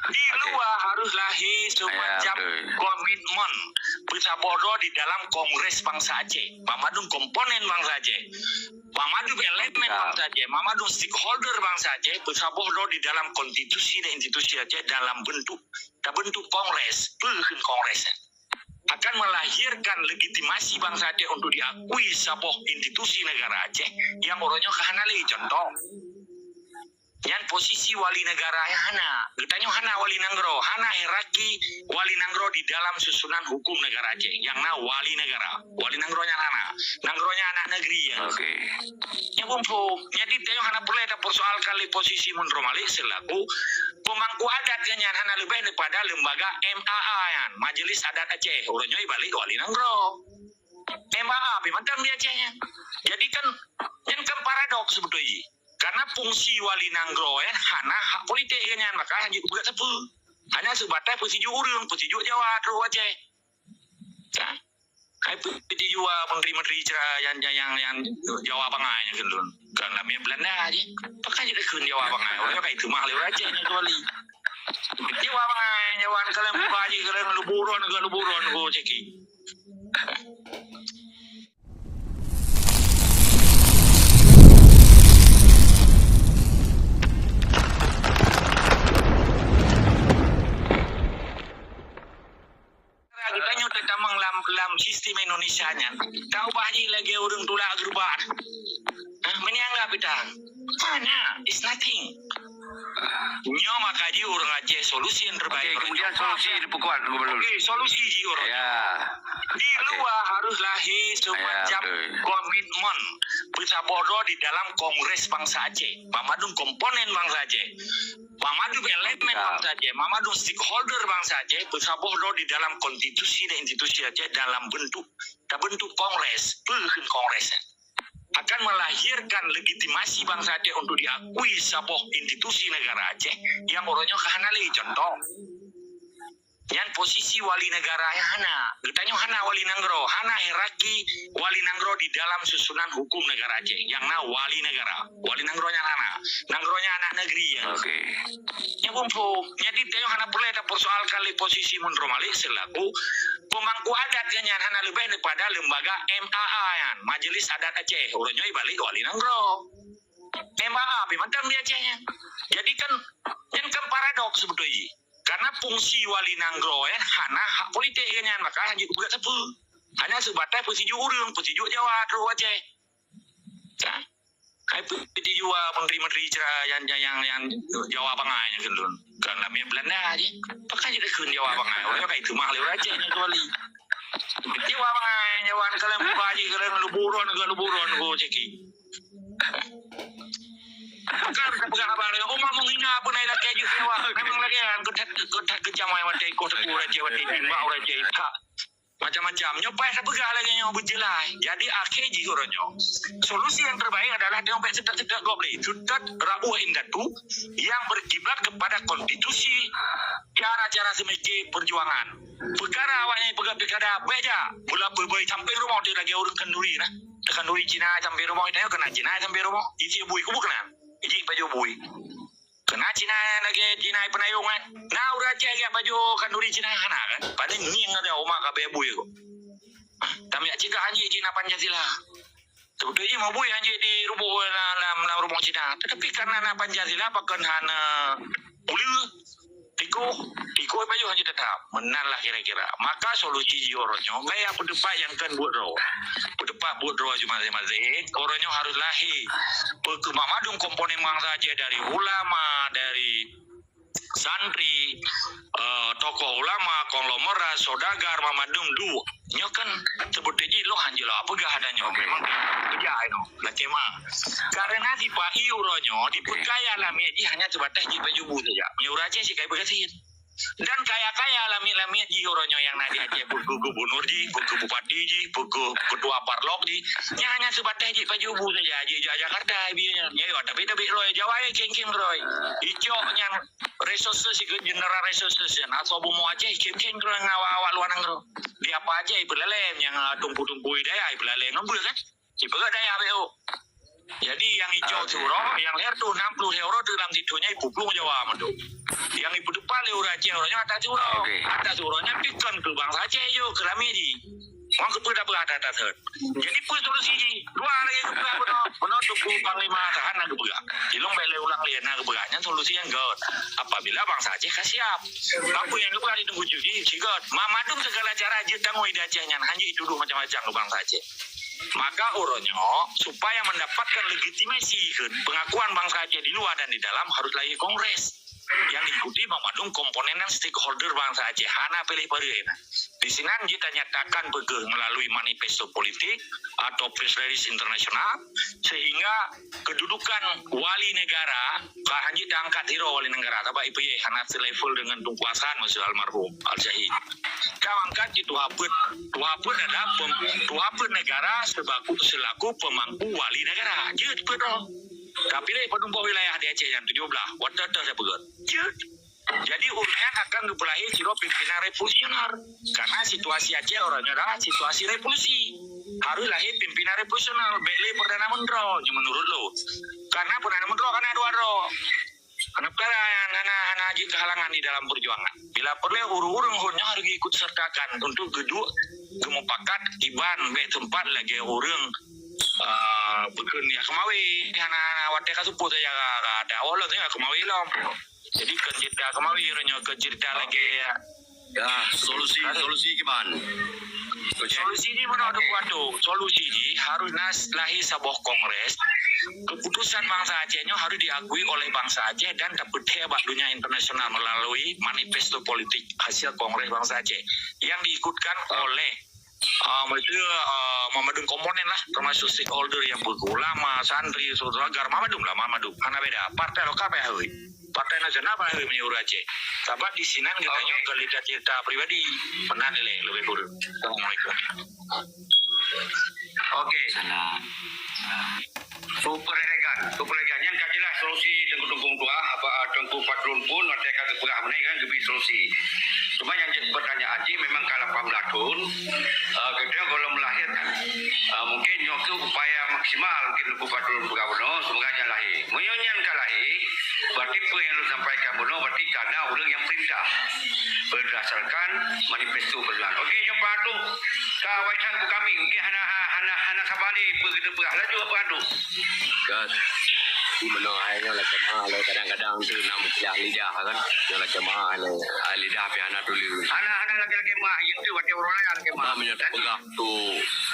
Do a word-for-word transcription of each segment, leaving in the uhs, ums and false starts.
Di luwa harôh lahé seumacam komitmen peusaboh droe di dalam Kongres Bansa Aceh. Banmandum komponen bansa Aceh. Banmandum elemen bansa Aceh. Banmandum stakeholder bansa Aceh peusaboh droe di dalam konstitusi dan institusi Aceh dalam bentuk, tabentuk kongres. Peue kheun kongres nyan? Akan melahirkan legitimasi bansa Aceh untuk diakui saboh institusi negara Aceh nyang uroe nyoe ka hana lé. Contoh, nyan posisi wali negara nyang hana. Geutanyoe hana wali nanggroe, hana hierarki wali nanggroe di dalam susunan hukum negara Aceh. Nyang na wali negara. Wali nanggroe nyan hana. Nanggroe nyan aneuk negeri nyan. Oke. Nyan muphom. Jadi, tanyoe hana peureulée tapeusoalkan lé posisi Munro Malik selaku pemangku adat nyan hana leubeh daripada lembaga M A A nyan, Majelis Adat Aceh. Uroe nyoe ibalek wali nanggroe. M A A pih mantong di Aceh nyan. Jadi kan, nyan kan paradoks beutôi jih. Karena fungsi wali nanggroe nyan hana hak politik nyan, maka hana jipeugah sapeue. Hanya seubatai peusijuek ureuëng, peusijuek Jawa trok Aceh. Nah, hai peusijuek menteri-menteri cara yang, yang, yang, yang Jawa bangai nyan keudroe. Kan lamiet Belanda jih. Pakon jikheun Jawa bangai. Orang kai teumah lé ureuëng Aceh nyan keuwali. Jawa bangai, Jawa kaleng buka jih, kaleng luburon ke luburon ke ceki. Geutanyoe teutamong lam, lam sistem Indonesia nyan. Taubah jih lagée ureuëng tulak geureubak. Hah, meunyo anggap ita. Mana? It's nothing. Nyoe maka jih ureuëng Aceh solusi yang terbaik. Oke, kemudian solusi diperkuat gubernur. Oke, solusi jih ureuëng. Ya. Di luwa harôh lahé seumacam komitmen peusaboh droe di dalam Kongres Bansa Aceh. Banmandum komponen bansa Aceh. Banmandum elemen bansa Aceh, banmandum stakeholder bansa Aceh peusaboh droe di dalam konstitusi dan institusi Aceh dalam bentuk, tabentuk kongres. Peue kheun kongres nyan? Akan melahirkan legitimasi bansa Aceh untuk diakui saboh institusi negara Aceh nyang uroe nyoe ka hana lé. Contoh, nyan posisi wali negara nyang hana. Geutanyoe hana wali nanggroe, hana hierarki wali nanggroe di dalam susunan hukum negara Aceh. Nyang na wali negara. Wali nanggroe nyan hana. Nanggroe nyan aneuk negeri nyan. Oke. Nyan muphom. Jadi, tanyoe hana peureulée tapeusoalkan lé posisi Munro Malik selaku pemangku adat nyan hana leubeh daripada lembaga M A A nyan, Majelis Adat Aceh. Uroe nyoe ibalek wali nanggroe. M A A pih mantong di Aceh nyan. Jadi kan, nyan kan paradoks beutôi jih. Karena fungsi wali nanggroe nyan hana hak politik nyan, maka hana jipeugah sapeue. Hanya seubatai peusijuek ureuëng, peusijuek Jawa trok Aceh. Nah, hai peusijuek menteri-menteri cara yang, yang, yang, yang Jawa bangai nyan keudroe. Kan lamiet Belanda jih. Pakon jikheun Jawa bangai. Orang kai teumah lé ureuëng Aceh nyan keuwali. Jawa bangai, Jawa kaleng buka jih, kaleng luburon ke luburon ke ceki. Kan peugah haba, umat menghina pun ai lakée jih Jawa. Memang lagée nyan, keu that, keu that keucamai watée ikoh teupeu ureuëng Aceh, watée jimbak ureuëng Aceh. Tak. Macam-macam. Nyoe paih tapeugah lagée nyoe beujeulaih. Jadi, akhé jih uroe nyoe, solusi yang terbaik adalah tanyoe bék seutôt-seutôt gob lé. Seutôt rauh indatu yang berkiblat kepada konstitusi, cara-cara seumike perjuangan. Peukara awaknyan peugah pilkada, bék jak. Mula peuboi sampéng rumoh teuh lagée ureuëng khanduri nah. Khanduri Cina sampéng rumoh, tanyoe keunan Cina sampéng rumoh. Isi bui kubu keunan. Iji pajoh bui. Keunan Cina lagée Cina peunayong kan. Nah, ureuëng Aceh jak pajoh khanduri Cina hana kan. Paling ngieng ada umat ka bée bui ko. Tam jak cegah anjing Cina Pancasila. Sebetulnya mau bui anjing di rubuh lam, lam, lam rumoh Cina. Tetapi karena na Pancasila pakon hana bulu tikus, tikus pajoh anjing tetap. Meunan lah kira-kira. Maka solusi jih uroe nyoe, gaya peudeupat nyang kheun buet droe. Peudeupat buet droe jih masing-masing. Uroe nyoe harus lahé. Peukeuh banmandum komponen bansa Aceh dari ulama, dari santri, eh, tokoh ulama, konglomerat, saudagar, banmandum duek. Nyoe kan seubeuté jih lôn hanjeuet lôn peugah dan nyoe memang peugah inoe. Lakée ma. Karena di pai uroe nyoe, di peukaya lamiet jih hanya seubatas jih baju bu saja. Meunyoe ureuëng Aceh sikai beugasin. Dan kaya-kaya lamiet-lamiet jih uroe nyoe nyang na di Aceh, peukeuh gubunur jih, peukeuh bupati jih, peukeuh ketua parlok jih. Nyan hanya seubatas jih baju bu saja, jih jak Jakarta, ibi nyan. Nyoe, tapi, tapi roe Jawa, eh, khem-khem roe. Icok nyan resources, ikut general resources nyan. Asai bumoe Aceh, khem-khem roe ngon awak-awak luwa nanggroe. Di apa aja ipeulalé, nyang, ah, tumpu-tumpu dayah ipeulalé ngon beuh kan? Ipeugah dayah B O. Jadi, nyang icok surok, nyang lhèe reutôh nam plôh lhèe uroe teuh lam situ nyan ipuplueng Jawa mantong. Nyang ipeudeupan lé Aceh uroe nyoe ata siuroe. Okey. Ata siuroe nyan pi kon keu bansa Aceh jok, keu ramé jih. Ngon keupeue tapeugah ata-ata thot. Jadi peue solusi jih? Dua lagèe geupeugah bunoe. Bunoe Teungku Panglima Tahan na geupeugah. Jilong bèk lé ulang lé na geupeugah. Nyan solusi nyang göt. Apabila bansa Aceh ka siap. Apa nyang geupeugah di Teungku Cuti, sigot. Ma-, mandum segala cara jeuet tangui di Aceh nyan. Hana jituduh macam-macam keu bansa Aceh. Maka uroe nyoe, supaya mendapatkan legitimasi keu pengakuan bansa Aceh di luar dan di dalam, harus lahé kongres yang diikuti banmandum komponen dan stakeholder bansa Aceh. Hana piléh pareuen. Di sinan jeuet tanyatakan peugöt melalui manifesto politik atau press release internasional, sehingga kedudukan wali negara, ka hana jeuet taangkat sidroe wali negara, sabab ipiléh hana selevel dengan Teungku Hasan, maksud almarhum Al-Syahid. Ka angkat jih Tuha Peuet, Tuha Peuet adalah pem-, Tuha Peuet negara sebaku, selaku pemangku wali negara. Jeuet Peuet tu. Tapi lé penumpang wilayah di Aceh nyan tujoh blah, watèe teuh saya peugöt. Jeuet. Jadi, uroe nyan akan geupeulahé sidroe pimpinan revolusioner. Karena situasi Aceh uroe nyoe adalah situasi revolusi. Harus lahé pimpinan revolusioner, bèk lé Perdana Menteri, nyoe menurut lôn. Karena Perdana Menteri kan ada dua droe. Kenapa hana, hana, hana jeuet keu halangan di dalam perjuangan? Bila perlu, ureueng-ureueng nyoe harus diikut sertakan untuk geuduek geumupakat kiban bèk teumpat lagèe ureueng, ah, bukon ya keumawe, hana, hana watèe ka seupôt saja ka, ka ada. Awak lom tengok keumawe lom. Jadi, kon cerita keumawe, uroe nyoe kon cerita lagèe, ya. Ya, solusi, solusi kiban? Solusi jih meunoe, Teungku Atu. Solusi jih harus na lahé saboh kongres. Keputusan bansa Aceh nyoe harus diakui oleh bansa Aceh dan tapeuthèe bak dunia internasional melalui manifesto politik hasil kongres bansa Aceh yang diikutkan oleh, ah, maksudnya, ah, mamandum komponen lah, termasuk stakeholder yang berulama, santri, saudagar, mamandum lah, mamandum. Hana beda. Partai lokal payah hôi. Partai Nasional payah hôi meunyoe ureueng Aceh. Sabab di sinan geutanyoe kon cerita-cerita pribadi. Meunan ilèe leubèh kureueng. Assalamualaikum. Okey. Salam. Super elegan, super elegan. Nyan ka jeulaih solusi Teungku, Teungku Tuha, apa, ah, Teungku Fadlun pun watèe ka geupeugah meunan kan geubri solusi. Cuma nyang jeuet pertanyaan jih memang ka lapan belas thon, ah, geutanyoe gohlom melahirkan. Ah, mungkin nyoe keuh upaya maksimal mungkin Teungku Fadlun peugah bunoe, semoga nyan lahé. Meunyoe nyan ka lahé, berarti peue nyang lôn sampaikan bunoe berarti ka na ureueng nyang perintah berdasarkan manifesto perjuangan. Okey, nyoe Pak Atu, ka awai that keu kami. Mungkin hana, hana, hana saba lé peue geupeugah. Laju Pak Atu. Gas. Di meunoe hai nyoe lagèe meuah lé kadang-kadang tu na meukilah lidah kan. Nyoe lagèe meuah lé. Ai lidah pih hana tuli. Hana, hana lagèe-lagèe meuah, itu watèe ureueng laén lagèe meuah. Bah meunyoe tapeugah tu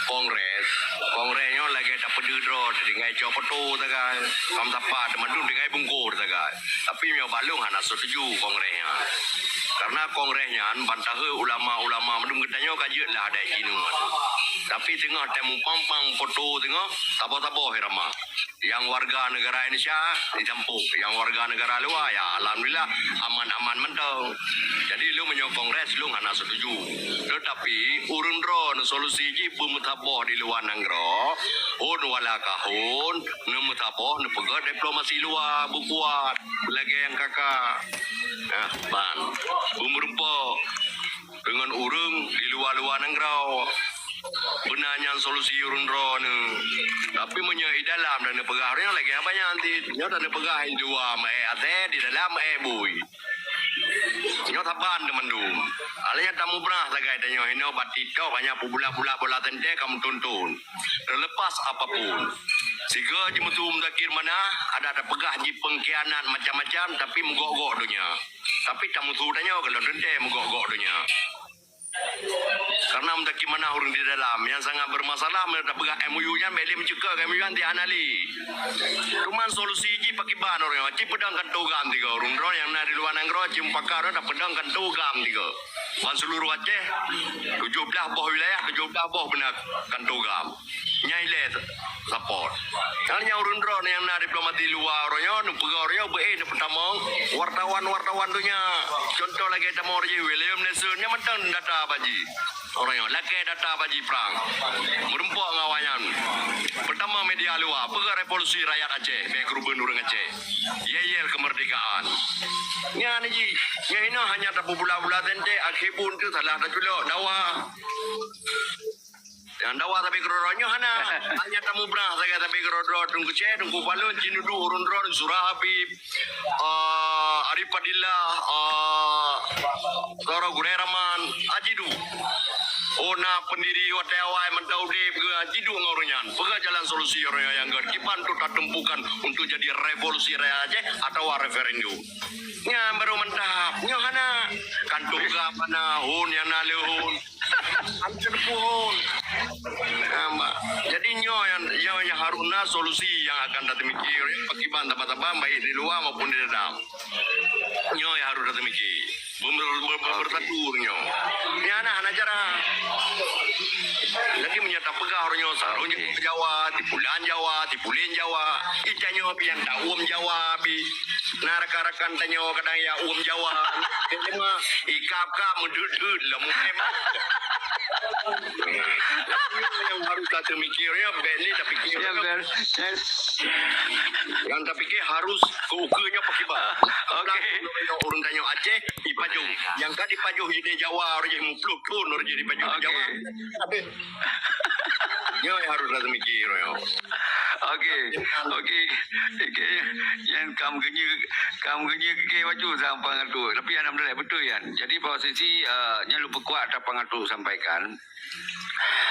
kongres, kongres nyoe lagèe tapeudeuh droe, tinggai cok poto tagai, kam sapa teuma tu tinggai bungkôh tagai. Tapi meunyoe bak lôn hana setuju kongres nyan. Karena kongres nyan ban taheu ulama-ulama mandum geutanyoe ka jeuet lah adat jinoe tu. Tapi teungoh teuh mupang-pang poto teungoh, saboh-saboh irama. Nyang warga negara Indonesia ditampu, nyang warga negara luwa, ya, alhamdulillah, aman-aman mantong. Jadi, lôn meunyoe kongres, lôn hana setuju. Tetapi, ureueng droeneuh solusi jih beumeusaboh di luwa nanggroe, hon wala kahon, neumeusaboh, neupeugöt diplomasi luwa, beukuat, lagèe nyang kakak. Nah, ban. Beumeurumpok deungon ureueng di luwa-luwa nanggroe. Beuna nyan solusi ureueng droeneuh. Tapi meunyoe i dalam dan neupeugah ureueng lagèe apa nyan ti, nyoe dan neupeugah i luwa meu'èk asèe, di dalam meu'èk bui. Nyoe saban teumandum. Alah nyan tamubrah sagai tanyoe hinoe bak TikTok hanya peubulat-bulat bola teuntèe ka meutuntun. Terlepas apapun. Sigoe jimusu Muzakir Manaf, ada tapeugah jih pengkhianat macam-macam, tapi meugok-gok donya. Tapi tamusu tanyoe kalau teuntèe meugok-gok donya. Karena Muzakir Manaf ureueng di dalam, nyang sangat bermasalah meunyoe tapeugah M O U nyan bèk lé meuceukeue M O U nyan ti hana lé. Cuman solusi jih pakiban ureueng nyoe, ci peudong kantô GAM tiga. Ureueng droe nyang na di luwa nanggroe ci mupakat droe tapeudong kantô GAM tiga. Ban seluruh Aceh, tujoh blah boh wilayah, tujoh blah boh beuna kantô GAM. Nyan ilèe support. Karena nyang ureueng droe nyang na diplomasi luwa uroe nyoe, neupeugah uroe nyoe beu-éh neupeutamong wartawan-wartawan donya. Contoh lagèe tamong William Nelson, nyan mantong data bak jih. Uroe nyoe lakèe data bak jih prang. Meurumpok ngon awaknyan. Peutamong media luwa, peugah revolusi rakyat Aceh, bèk keureubeuen ureueng Aceh. Yel-yel kemerdekaan. Nyan jih, nyan hinoe hanya tapeubulat-bulat teuntèe, akhé buleuen teuh salah taculok dawa. Nyang dawa tapi keudroe-droe nyoe hana. Hanya tamubrah sagai tapi keudroe-droe Teungku Syeh, Teungku Fadlun, Cik Nudu, ureueng droe, Surah Habib, eh, Arif Fadillah, eh, Soro Gurée Raman, aji duek. Oh na pendiri watée awai mantong udeb geuh, aji duek ngon ureuëng nyan. Peugah jalan solusi ureuëng nyang gét kiban untuk tatumpukan untuk jadi revolusi rakyat Aceh atawa referendum. Nyan baru mantap. Nyoe hana. Kan tuga mana hun nyang na leuhun. Hancur pohon. Nampak. Jadi nyoe yang, nyoe yang harus na solusi yang akan tatemikir. Pakiban taba-taba baik di luar maupun di dalam. Nyoe yang harus tatemikir. Ber-, ber-, ber-, ber-, bersatu nyoe. Ni anak, anak cara. Lagi menyata peugah orang nyoe, sarung Jawa, tipulan Jawa, tipulen Jawa. Ita nyoe pian tak uam Jawa, pi. Nah, rakan-rakan tanyoe kadang ya uam Jawa. Dia cuma ikap-kap, meudeut-deut lah, mungkin. Yang harus kita mikir, ya, beli tapi kira. Ya, ber-, Yang tapike harus keu ukeue nyoe pakiban. Okey. Ureuëng tanyoe Aceh, ipajoh. Nyang ka dipajoh jadi Jawa, ureuëng jadi muplôh thon, ureuëng jadi pajoh Jawa. Okey. Nyoe yang harus lah mikir, nyoe. Okey. Okey. Okey. Yang kam genye, kam genye ke waju sang pangatur. Tapi alhamdulillah betul yan. Jadi posisi, eh, nyan lupeukuat ata pangatur sampaikan.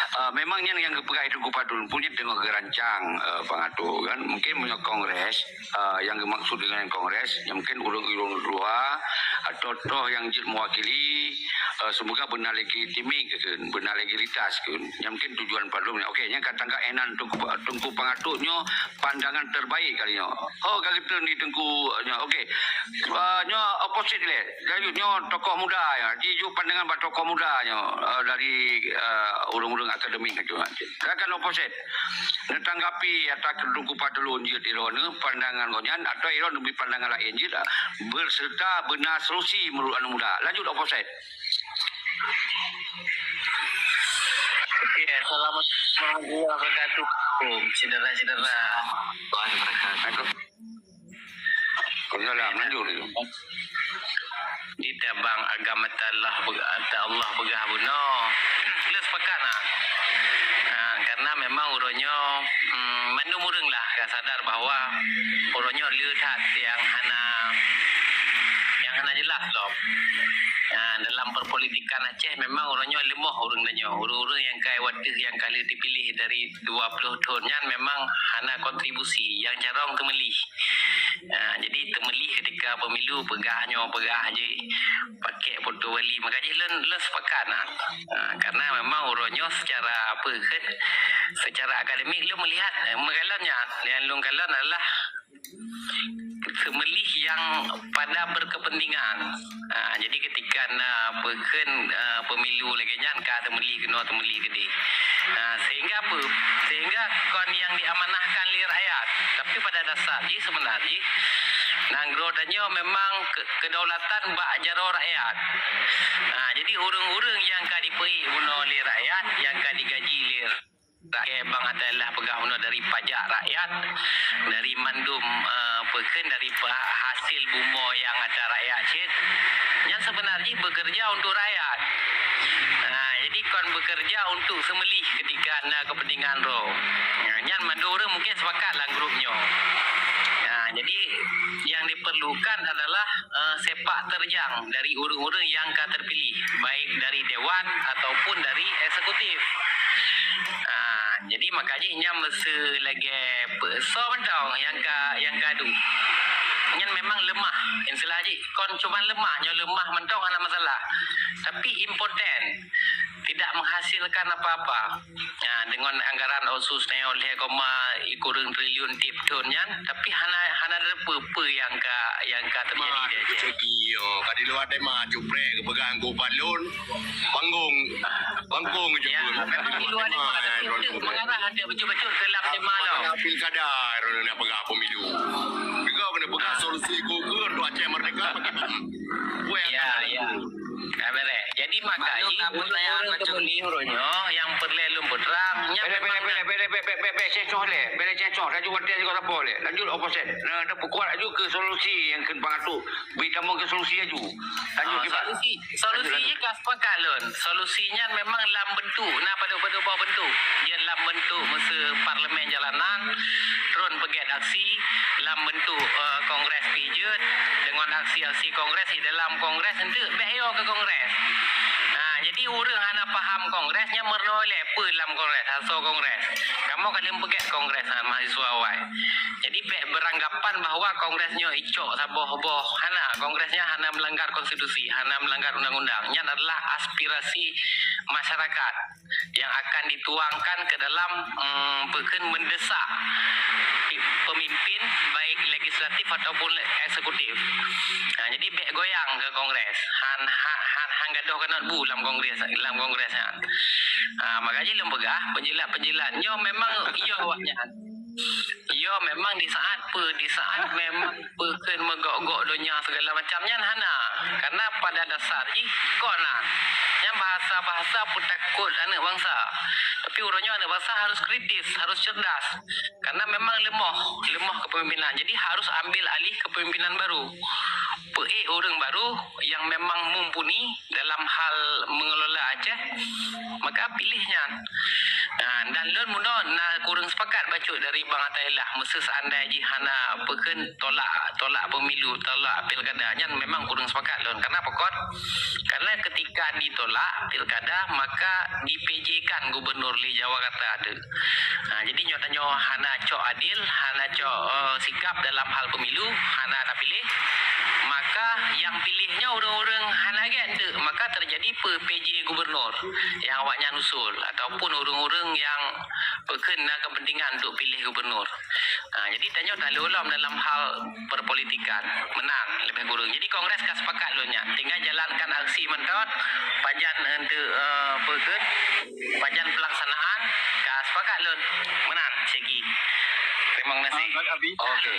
Uh, memang nyan yang geupeugah Teungku Fadlun pun nyan teungoh geurancang, uh, pangatur kan. Mungkin meunyoe kongres, uh, yang geumaksud dengan kongres, nyan mungkin ureuëng-ureuëng luwa atau toh yang jeuet mewakili, uh, semoga beuna legitimik, beuna legalitas. Nyan mungkin tujuan Fadlun. Okey, nyan ka tangka inan Teungku, Teungku pangatur nyoe pandangan terbaik kali nyoe. Oh, ka geuteun di Teungku nyoe. Okey. Uh, nyoe opposite leh. Lanjut nyoe tokoh muda ya, jijuk pandangan bak tokoh muda nyoe, eh, dari, eh, ureuëng-ureuëng akademik nyoe. Silakan opposite. Neutanggapi ata keudroe kupat ulôn jeuet iroe pandangan gobnyan atau iroe neubi pandangan laén jeuet, berserta beuna solusi menurut aneuk muda. Lanjut opposite. Okey, assalamualaikum warahmatullahi wabarakatuh. Syedara-syedara. Waalaikumsalam. Kau jalan lanjut. Di tabang agama Allah, ata Allah peugah bunoe. Lôn sepakat nah. Ha, karena memang uroe nyoe, hmm, mandum ureuëng lah ka sadar bahwa uroe nyoe le that yang hana, yang hana jelas lom. Ha, dalam perpolitikan Aceh memang uroe nyoe leumoh ureuëng tanyoe. Ureuëng-ureuëng yang ka wateuh yang ka lheueh dipilih dari dua puluh thon nyan memang hana kontribusi, yang carông teumeulih. Ha, jadi teumeulih ketika pemilu peugah nyoe peugah jih pakai foto wali. Maka jih lôn, lôn sepakat nah. Ha, karena memang uroe nyoe secara apa kan, secara akademik lôn melihat, eh, meukalon nyan, yang lôn kalon adalah teumeulih yang pada berkepentingan. Ha, jadi ketika na peukeun, eh, pemilu lagée nyan ka teumeulih keunoe teumeulih keudeh. Ha, sehingga apa? Sehingga kon yang diamanahkan lé rakyat. Tapi pada dasar jih sebenarnya nanggroe tanyoe memang ke-, kedaulatan bak jaroe rakyat. Ha, jadi ureuëng-ureuëng yang ka dipeuék bunoe lé rakyat, yang ka digaji lé rakyat, bang ata lah peugah bunoe dari pajak rakyat, dari mandum, eh, peukeun dari pa-, hasil bumoe yang ata rakyat cit, nyan sebenarnya bekerja untuk rakyat. Ha, jadi kon bekerja untuk seumeulih ketika na kepentingan droe. Ha, nyan mandum ureuëng mungkin sepakat lam grup nyoe. Ha, jadi yang diperlukan adalah, eh, sepak terjang dari ureuëng-ureuëng yang ka terpilih, baik dari dewan ataupun dari eksekutif. Ha, jadi makajih nyan meuseu lagée pe-, soe mantong yang ka, yang ka adu. Nyan memang lemah. Istilah jih kon cuman lemah, nyoe lemah mantong hana masalah. Tapi impoten, tidak menghasilkan apa-apa. Ha, dengan anggaran otsus tanyoe lhée koma ikureueng triliun tiep thon nyan, tapi hana, hana ada peue-peue yang ka, yang ka terjadi di Aceh. Segi nyoe, ka di luwa tema cuprek geupeugah Teungku Fadlun, banggong, bangkong je. Ya, memang di luwa tema, tapi untuk mengarah ada betul-betul ke dalam tema tau. Pilkada, nak peugah pemilu. Juga kena peugah solusi gugurun tu Aceh Merdeka bagi. Ya, ya. Nah, beres. Jadi, maka ureueng-ureueng teumeulieng uroe nyoe nyang peureulée lôn peutrang, nyang memang Bèk, bèk, bèk cekcok lé, bèk cekcok. Laju watèe sigoe sapo lé. Laju opposite. Nah, dah peukuat laju keu solusi nyang keu bangat tu. Bri tamong keu solusi laju. Laju kiban. Solusi, solusi jih ka sepakat lôn. Solusi nyan memang lam bentuk, na padub-padub boh bentuk. Jeuet lam bentuk meuseu parlemen jalanan, tron peugèt aksi, lam bentuk, eh, kongres pih jeuet, deungon aksi-aksi kongres di dalam kongres enteuk bèk yo keu kongres. Nah, jadi ureueng hana paham kongres nyan meurunoe lé peue lam kongres, asoe kongres. Kamoe ka lheueh peugèt kongres, ha, mahasiswa awai. Jadi bèk beranggapan bahwa kongres nyoe icok saboh boh. Hana, kongres nyan hana melanggar konstitusi, hana melanggar undang-undang. Nyan adalah aspirasi masyarakat yang akan dituangkan ke dalam, em, peukheun mendesak pemimpin baik legislatif ataupun le-, eksekutif. Ha, jadi bèk goyang keu kongres. Han, han, han, han gadôh keunoe bu lam kongres, lam kongres nyan. Ha, makajih lôn peugah, penjilat-penjilat nyoe memang yo awaknyan. Yo memang di saat pe, di saat memang peukheun meugok-gok donya segala macam nyan hana. Karena pada dasar jih kon na. Nyan bahasa-bahasa peutakot aneuk bangsa. Tapi uroe nyoe aneuk bangsa harus kritis, harus cerdas. Karena memang leumoh, leumoh kepemimpinan. Jadi harus ambil alih kepemimpinan baru. Peuék ureueng baru yang memang mumpuni dalam hal mengelola Aceh, maka pilih nyan. Nah, dan lôn bunoe na kureueng sepakat bacut dari Bang Athaillah, meuseu seandai jih hana peukheun tolak, tolak pemilu, tolak pilkada, nyan memang kureueng sepakat lôn. Karena apa kon? Karena ketika ditolak pilkada, maka di-P J-kan gubernur lé Jawa Kata tu. Ha, jadi nyoe tanyoe hana cok adil, hana cok, eh, sikap dalam hal pemilu, hana tapiléh, maka nyang piléh nyoe ureueng-ureueng hana gèt teuk, maka terjadi pe-, P J gubernur nyang awaknyan usul ataupun ureueng-ureueng nyang peukheun na kepentingan untuk piléh gubernur. Ha, jadi tanyoe taleuh lom dalam hal perpolitikan, meunan lebih kurang. Jadi kongres ka sepakat lôn nyan, tinggai jalankan aksi mantong, pajan untuk, eh, peukheun, pajan pelaksanaan ka sepakat lôn. Meunan segi. Terima kasih. Okey.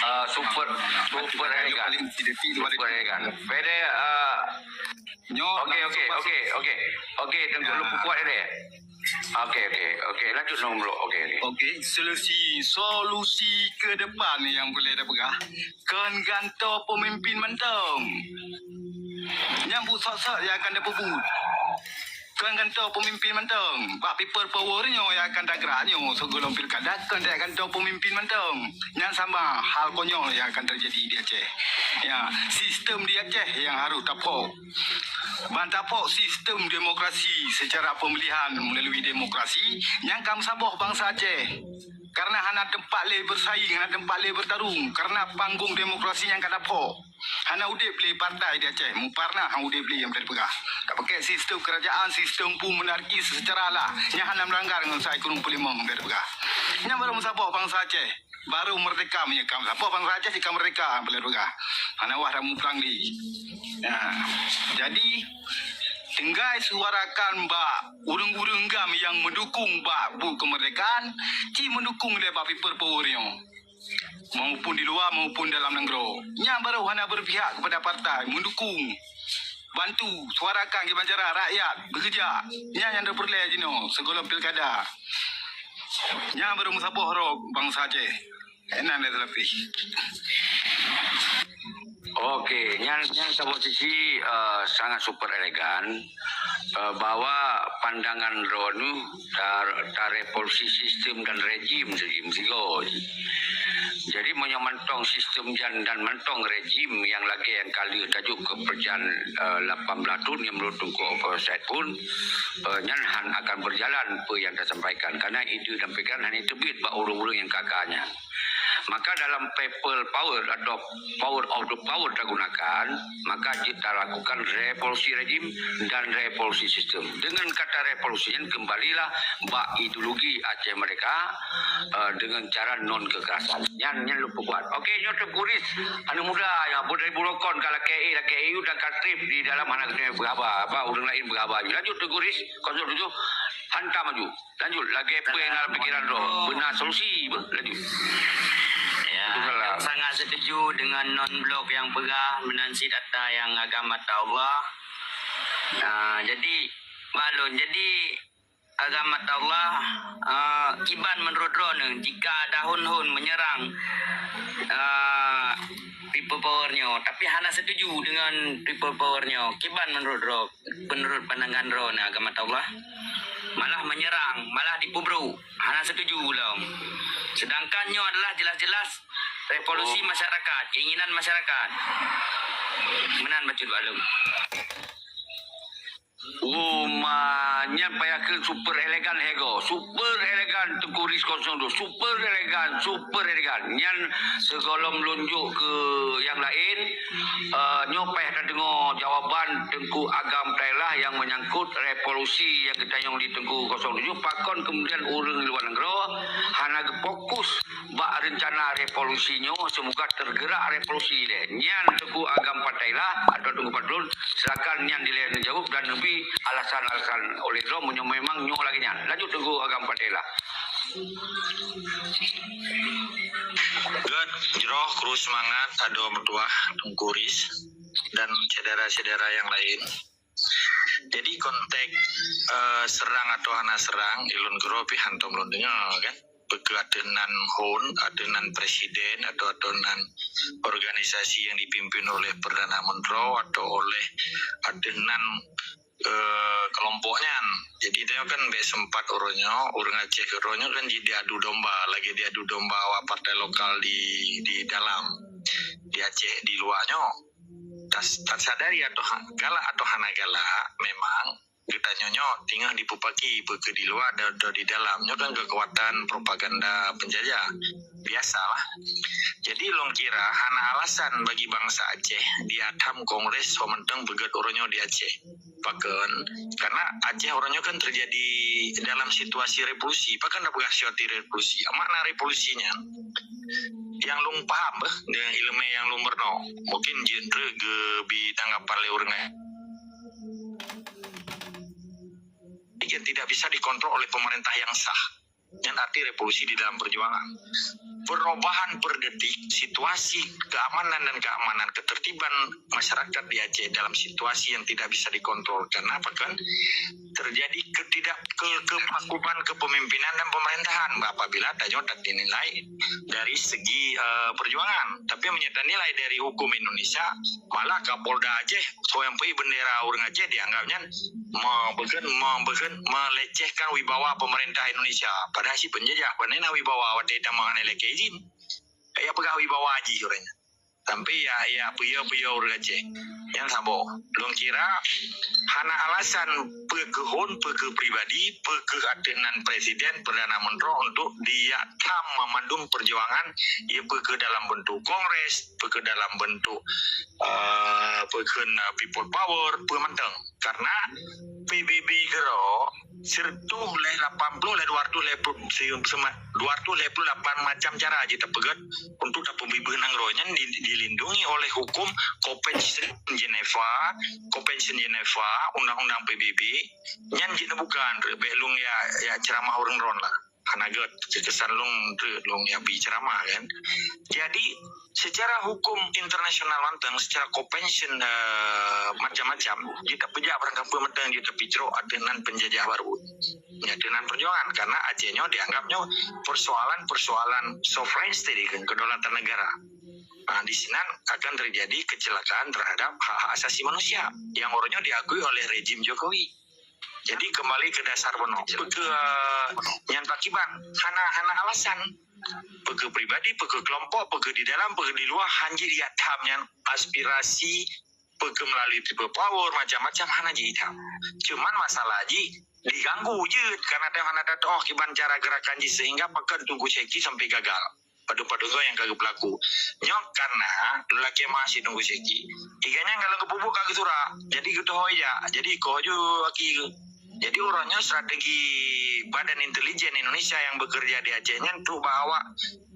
Ah, super, super elegan. Super elegan. Pede, ah, nyoe okey, okey, okey, okey. Okey, tengok lu kuat deh. Okey, okey, okey. Lanjut nombor. Okey, okey. Okey, solusi, solusi ke depan yang boleh dah peugah. Kon gantoe pemimpin mantong. Nyang bu sok-sok nyang akan dapeubuet. Kon gantoe pemimpin mantong. Bak people power nyoe nyang akan tagerak nyoe sigohlom pilkada kon jak gantoe pemimpin mantong. Nyan sama hal konyol nyang akan terjadi di Aceh. Ya, sistem di Aceh nyang harus tapok. Ban tapok sistem demokrasi secara pemilihan melalui demokrasi nyang ka meusaboh bansa Aceh. Karena hana teumpat lé bersaing, hana teumpat lé bertarung. Karena panggung demokrasi nyang ka tapok. Hana udeb lé partai di Aceh, muparna hana udeb lé nyang teupeugah. Ka pakai sistem kerajaan, sistem pun monarki secara lah. Nyang hana melanggar ngon sai kurung peulimong nyang teupeugah. Nyang baru meusaboh bansa Aceh. Baru merdeka meunyoe ka meusaboh bansa Aceh jika merdeka, boleh peugah. Hana wah dah muprang lé. Nah, jadi tinggai suarakan bak ureueng-ureueng GAM nyang mendukung bak buet kemerdekaan, ci mendukung lé bak people power nyoe. Maupun di luar maupun dalam nanggroe. Nyang baru hana berpihak kepada partai, mendukung, bantu, suarakan kiban cara rakyat bekerja. Nyan nyang dipeureulèe jinoe sigohlom pilkada. Nyang baru meusaboh roh bansa Aceh. Enan dah terlebih. Okey, nyan, nyan saboh sisi, eh, sangat super elegan, eh, bahwa pandangan droeneuh tar-, tarevolusi sistem dan rejim seugi meusigoe. Jadi meunyoe mantong sistem jan dan mantong rejim nyang lagèe nyang ka lheueh tajok keu peujan, eh, lapan belas thon nyang menurut Teungku Opposite pun, eh, nyan han akan berjalan peue nyang tasampaikan. Karena ide dan pikiran hana teubiet bak ureueng-ureueng nyang ka-ka nyan. Maka dalam people power atau power of the power tagunakan, maka jeuet talakukan revolusi rejim dan revolusi sistem. Dengan kata revolusi nyan kembalilah bak ideologi Aceh Merdeka, eh, dengan cara non kekerasan. Nyan, nyan lôn peukuat. Okey, nyoe Teungku Ris, aneuk muda nyang buet dari Burokon ka lakèe, lakèe dan ka trép di dalam hana keuneuk peugah haba, ureueng laén peugah haba. Lanjut Teungku Ris, kosong tujuh, hantam maju. Lanjut, lagèe peue nyang dalam pikiran droe. Beuna solusi, beuh, lanjut. Ya, sangat setuju dengan non blok nyang peugah meunan cit ata nyang agam ata Allah. Nah, jadi, bak lôn, jadi, Agama Allah, eh, kiban menurut droeneuh jika ada Hun-Hun menyerang, eh, People Power nyoe, tapi hana setuju dengan People Power nyoe. Kiban menurut droe, menurut pandangan droeneuh Agama Allah? Malah menyerang, malah dipubruk. Hana setuju lom. Sedangkan nyoe adalah jelas-jelas revolusi masyarakat, keinginan masyarakat. Meunan bacut bak lôn. Oh, ma, nyan payah kheun super elegan hego. Super elegan Teuku Ris kosong dua. Super elegan, super elegan. Nyan sigohlom lôn jok keu nyang laén. Eh, nyoe payah tadeungoe jawaban Teungku Agam Thailah nyang menyangkut revolusi nyang geutanyong di Teungku kosong tujuh. Pakon kemudian ureuëng luwa nanggroe hana geufokus bak rencana revolusi nyoe, seumoga teugerak revolusi lé. Nyan Teungku Agam Thailah atau Teungku Fadlun, silakan nyan dilée neujaweueb dan neubi alasan-alasan oleh droe meunyoe memang nyoe lagée nyan. Lanjut Teungku Agam Thailah. Gét jroh kru seumangat adoe meutuah Teungku Ris dan syedara-syedara nyang laén. Jadi konteks, eh, serang atau hana serang, ilôn keudroe pih hántom lôn deungoe kan. Peu kheueh ateueh nan Hun, ateueh nan presiden atau ateueh nan organisasi yang dipimpin oleh Perdana Menteri atau oleh ateueh nan, eh, kelompok nyan. Jadi tanyoe kan bék sempat uroe nyoe, ureuëng Aceh keudroe nyoe kan jih diadu domba, lagée diadu domba awak partai lokal di, di dalam, di Aceh di luwa nyoe. Tas-, tasadari atau ha-, galak atau hana galak, memang geutanyoe nyoe teungoh dipupaki peu kheueh di luwa dan, dan di dalam. Nyoe kan kekuatan propaganda penjajah. Biasalah. Jadi lôn kira hana alasan bagi bansa Aceh diatam kongres ho mantong peugét uroe nyoe di Aceh. Pakon? Karena Aceh uroe nyoe kan terjadi dalam situasi revolusi. Pakon tapeugah situasi revolusi? Makna revolusi nyan nyang lôn paham beh, dengan ileumé nyang lôn meurunoe. Mungkin jeuet treuk geubi tanggapan lé ureuëng laén. Yang tidak bisa dikontrol oleh pemerintah yang sah. Nyan arti revolusi di dalam perjuangan. Perubahan per detik situasi keamanan dan keamanan, ketertiban masyarakat di Aceh dalam situasi yang tidak bisa dikontrol. Karena apa kan? Terjadi ketidak-, ke-, kevakuman kepemimpinan dan pemerintahan apabila tanyoe dinilai dari segi, eh, perjuangan. Tapi meunyoe tanilai dari hukum Indonesia, malah Kapolda Aceh, soe nyang peuék bendera ureuëng Aceh dianggap nyan me-, beukeun, me-, beukeun melecehkan wibawa pemerintah Indonesia. Padahal si penjajah, pane na wibawa watée tamong hana ilakée izin. Kayak peugah wibawa jih ureuëng nyan. Sampai ya, ya, peue-peue ureuëng Aceh. Nyan saboh. Lôn kira hana alasan peu kheueh Hun, peu kheueh pribadi, peu kheueh ateueh nan presiden, perdana menteri untuk diatam meumandum perjuangan, ya peu kheueh dalam bentuk kongres, peu kheueh dalam bentuk, eh, peu kheueh, eh, people power, peu mantong. Karena P B B keudroe sireutoh lhée lapan ploh lhée dua ratus lhée ploh, si-, sema-, dua ratus lhée ploh lapan macam cara jih tapeugét untuk tapeubeubaih nanggroe nyan di-, dilindungi oleh hukum Convention Geneva, Convention Geneva, Undang-Undang P B B, nyan jih neubuka, bék lôn ya, ya ceramah ureuëng droen lah. Hana gét, keukesan lôn, lôn ya bi ceramah kan. Jadi, secara hukum internasional mantong, secara convention, eh, macam-macam, jih tapeujak barangkapeue mantong jih tapicrok ateueh nan penjajah baru. Nyan ateueh nan perjuangan, karena Aceh nyoe dianggap nyoe persoalan-persoalan sovereign state kan, kedaulatan negara. Nah, di sinan akan terjadi kecelakaan terhadap hak-hak asasi manusia yang uroe nyoe diakui oleh rejim Jokowi. Jadi kembali ke dasar bunoe. Peu kheueh, eh, nyan pakiban hana, hana alasan. Peu kheueh pribadi, peu kheueh kelompok, peu kheueh di dalam, peu kheueh di luwa, hanjeuet diatam nyan aspirasi peu kheueh melalui people power, macam-macam hana jiatam. Cuman masalah jih diganggu jeuet karena teuh hana tatuoh kiban cara gerakan jih sehingga pakon Teungku Syehky sampai gagal. Padum-padum nyang ka geupeulaku. Nyoe karena lôn lakée meu'ah si Teungku Syehky. Iga nyan ka lôn geupeubuet ka geusurak. Jadi geutuho ija. Jadi ikoh ju aki geuh. Jadi uroe nyoe strategi Badan Intelijen Indonesia nyang bekerja di Aceh nyan trok bak awak,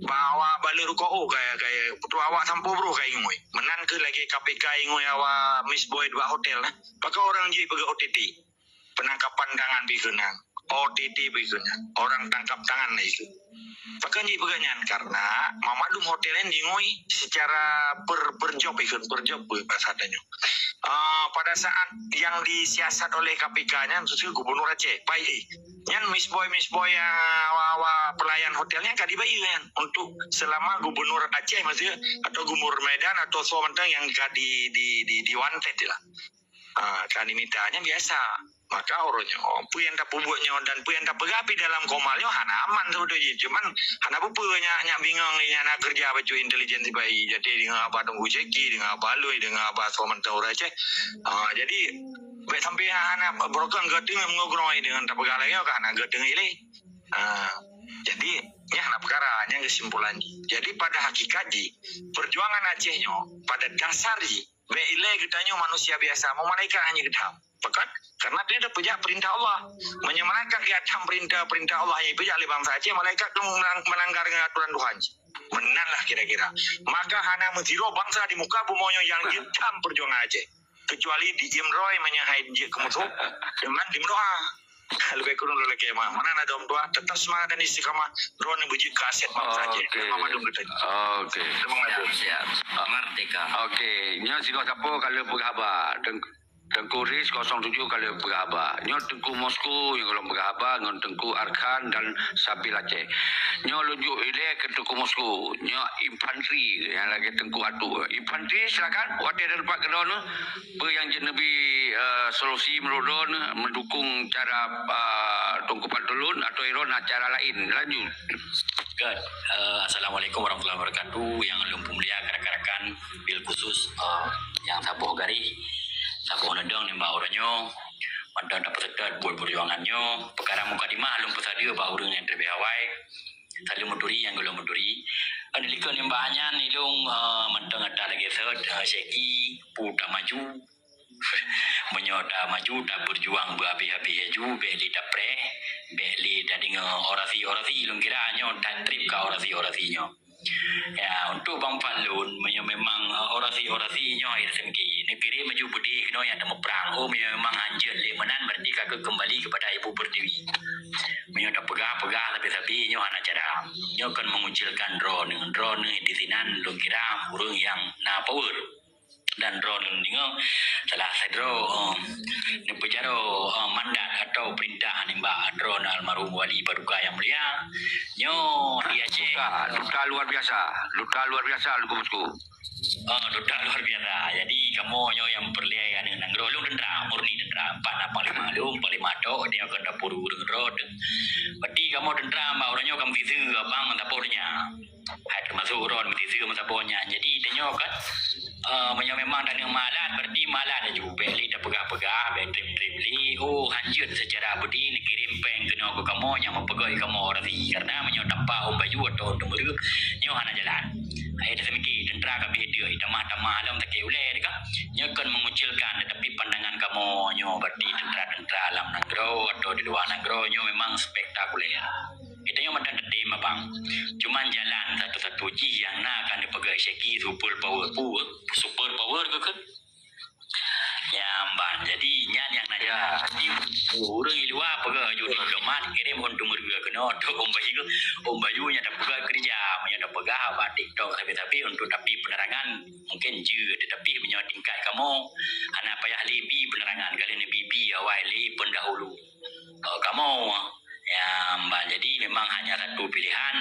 bak awak baleuet rukoh kaya, kaya trok awak sampoe broh ka ingui. Meunan kheueh lagée K P K ingui awak Miss Boyd bak hotel nah. Pakon ureuëng jih peugah O T T. Penangkapan tangan bih keunan, O T T bih keunan, orang tangkap tangan bih keunan. Pakon jih peugah nyan? Karena meumandum hotel nyan diingui secara per, per job bih keunan, per job bih bahasa tanyoe. Ah, pada saat yang disiasat oleh K P K nyan, khusus Gubernur Aceh, baik eh. Nyan Miss Boy, Miss Boy yang wa, wa, pelayan hotel nyan ka dibayar nyan untuk selama Gubernur Aceh maksudnya atau Gubernur Medan atau so mantong yang ka di di di, di wanted lah. Ah, ka dimita nyan biasa. Maka orang nyoe, apa yang tapubuat nyoe dan apa yang tapeugah pi dalam komal nyoe hana aman tu tu je. Cuman hana apa-apa nyak, nyak bingong nyak nak kerja bacut intelijen sipai. Jadi dengan abah Tunggu Ceki, dengan abah Lui, dengan abah so mantong orang Aceh. Ah, jadi baik sampai hana broken geutung mengogroh dengan tapeugah lagi kan hana geutung ilai. Ah, jadi nyan hana perkara, nyan kesimpulan. Jadi pada hakikat ji, perjuangan Aceh nyoe pada dasar ji Bèk ilèe geutanyoe manusia biasa, meunyoe malaikat hana geutham. Pakon? Karena dia dah peujak perintah Allah. Meunyoe malaikat geutham perintah-perintah Allah nyang peujak lé bansa Aceh, malaikat tu melang-, melanggar dengan aturan Tuhan. Meunan lah kira-kira. Maka hana meusidroe bansa di muka bumoe nyoe nyang geutham perjuangan Aceh. Kecuali di Imroi meunyoe hai jeuet keu musoh, cuman di Imroi. Leubeh kureueng lôn lakèe meu'ah. Meunan na dua, tetap seumangat dan istiqamah. Droeneuh beujeuet keu aset bansa Aceh. Oke. Terima kasih. Oke. Terima kasih. Siap, siap. Merdeka. Oke, nyoe singoh sapo ka lheueh peugah haba. Teng-, Tengku Riz kosong tujuh ka lheueh peugah haba. Nyoe Tengku Moskow nyang gohlom peugah haba ngon Tengku Arkan dan Sabil Aceh. Nyoe lôn jok ilèe keu Tengku Moskow. Nyoe infanteri nyang lagèe Tengku Atu. Infanteri silakan. Watèe na teumpat keudroe neuh. Peue nyang jeuet neubi, eh, solusi meunurot droeneuh meudukung cara, eh, Teungku Fadlun atau droeneuh cara laén? Lanjut. Good. Eh, Assalamualaikum warahmatullahi wabarakatuh. Nyang lôn peumulia rakan-rakan, bil khusus, eh, nyang saboh garéh, saboh neudong nibak uroe nyoe, mantong tapeuseutôt buet peujuangan nyoe. Peukara mukadimah lôn peusadeue bak ureueng nyang leubeh awai, saleuem meuturi nyang gohlom meuturi. Eh, likot nibak nyan ilôn, eh, mantong ata lagèe sot, eh, Syeki, pu tamaju, Meunyoe tamaju, tapeujuang beuhabéh-habéh laju, bèk lé tapreh, bèk lé tadeungoe orasi-orasi, lôn kira nyoe that treb ka orasi-orasi nyoe. Ya, untuk Bang Fadlun, meunyoe memang, eh, orasi-orasi nyoe, ya, sengke, neukirém laju beudéh keunoe nyang tameuprang. Oh, meunyoe memang hanjeuet lé meunan, berarti ka keumbali kepada Ibu Pertiwi. Meunyoe tapeugah-peugah sabe-sabe nyoe hana cara. Nyoe kon mengucilkan droeneuh. Droeneuh di sinan lôn kira ureueng nyang na power. Dan droeneuh deungoe salah sidroe, eh, neupeujaroe, eh, mandat atau peurintah nibak droeneuh almarhum Wali Paduka Yang Mulia. Nyoe di Aceh. Duta, duta luar biasa. Duta luar biasa, Teungku Moskow. Oh, duta luar biasa. Jadi, kamoe nyoe nyang peureulèe aneuk nanggroe, lôn teuntra, murni teuntra. Empat na panglima lôn, panglima tok, dia akan dapur ureueng droe. Berarti kamoe teuntra bak uroe nyoe ka meusiseu abang meusaboh donya. Hai, teumasok droe meusiseu meusaboh nyan. Jadi, tanyoe kan, eh, meunyoe memang taneuk malat, berarti malat laju. Bèk lé tapeugah-peugah, bèk treb-treb lé. Oh, hanjeuet seucara beudé neukirém péng keunoe keu kamoe nyang meupeugöt kamoe orasi. Karena meunyoe tanpa Om Bayu atau Om Teumeureue, nyoe hana jalan. Hai, taseumiké, teuntra ka bèk deuh, tamah-tamah lom sakét ulèe teuka. Nyoe kon mengucilkan, tetapi pandangan kamoe nyoe berarti teuntra-teuntra lam nanggroe atau di luwa nanggroe nyoe memang spektakuler. Geutanyoe mantong tatem, Abang. Cuman jalan satu-satu jih nyang na ka neupeugah Syeki super power. Pu-, super power keu, keu? Ya, Abang. Jadi, nyan nyang na jalan. Jadi, ureueng di luwa peugah aju diplomat, kirém Om Teumeureue keunoe, atau Om Bayu, Om Bayu nyang tapeugah keureuja, nyang tapeugah bak TikTok sabe-sabe untuk tapi penerangan mungkin jeuet, tetapi meunyoe tingkat kamoe hana payah lé bi penerangan, ka lheueh neubi-bi awai lé pendahulu. Eh, kamoe, ya, Abang, jadi memang hanya satu pilihan,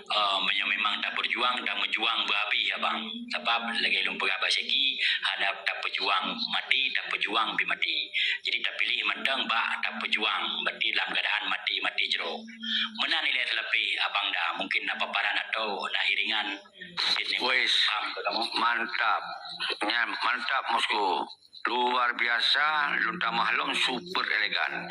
eh, meunyoe memang tapeujuang, tameujuang beuhabéh, Abang. Sabab lagèe lôn peugah bak Syeki, hana tapeujuang maté, tapeujuang pih maté. Jadi tapiléh mantong bak tapeujuang, berarti lam keuadaan maté-maté jroh. Meunan ilèe seulapéh, Abang, dah mungkin na paparan atau na iringan. Wes, paham ke kamu? Mantap. Nyan, mantap, Moskow. Luar biasa, lôn tamah lom super elegan.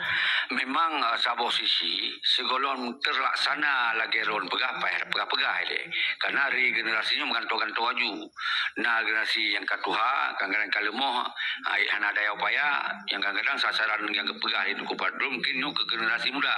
Memang, eh, saboh sisi, sigohlom teulaksana lagèe droen peugah, payah peugah-peugah ilèe. Karena regenerasi nyoe meugantoe-gantoe aju. Na generasi nyang ka tuha, kadang-kadang ka leumoh, ah, hana daya upaya, nyang kadang-kadang sasaran nyang geupeugah lé Teungku Fadlun mungkin nyoe keu generasi muda.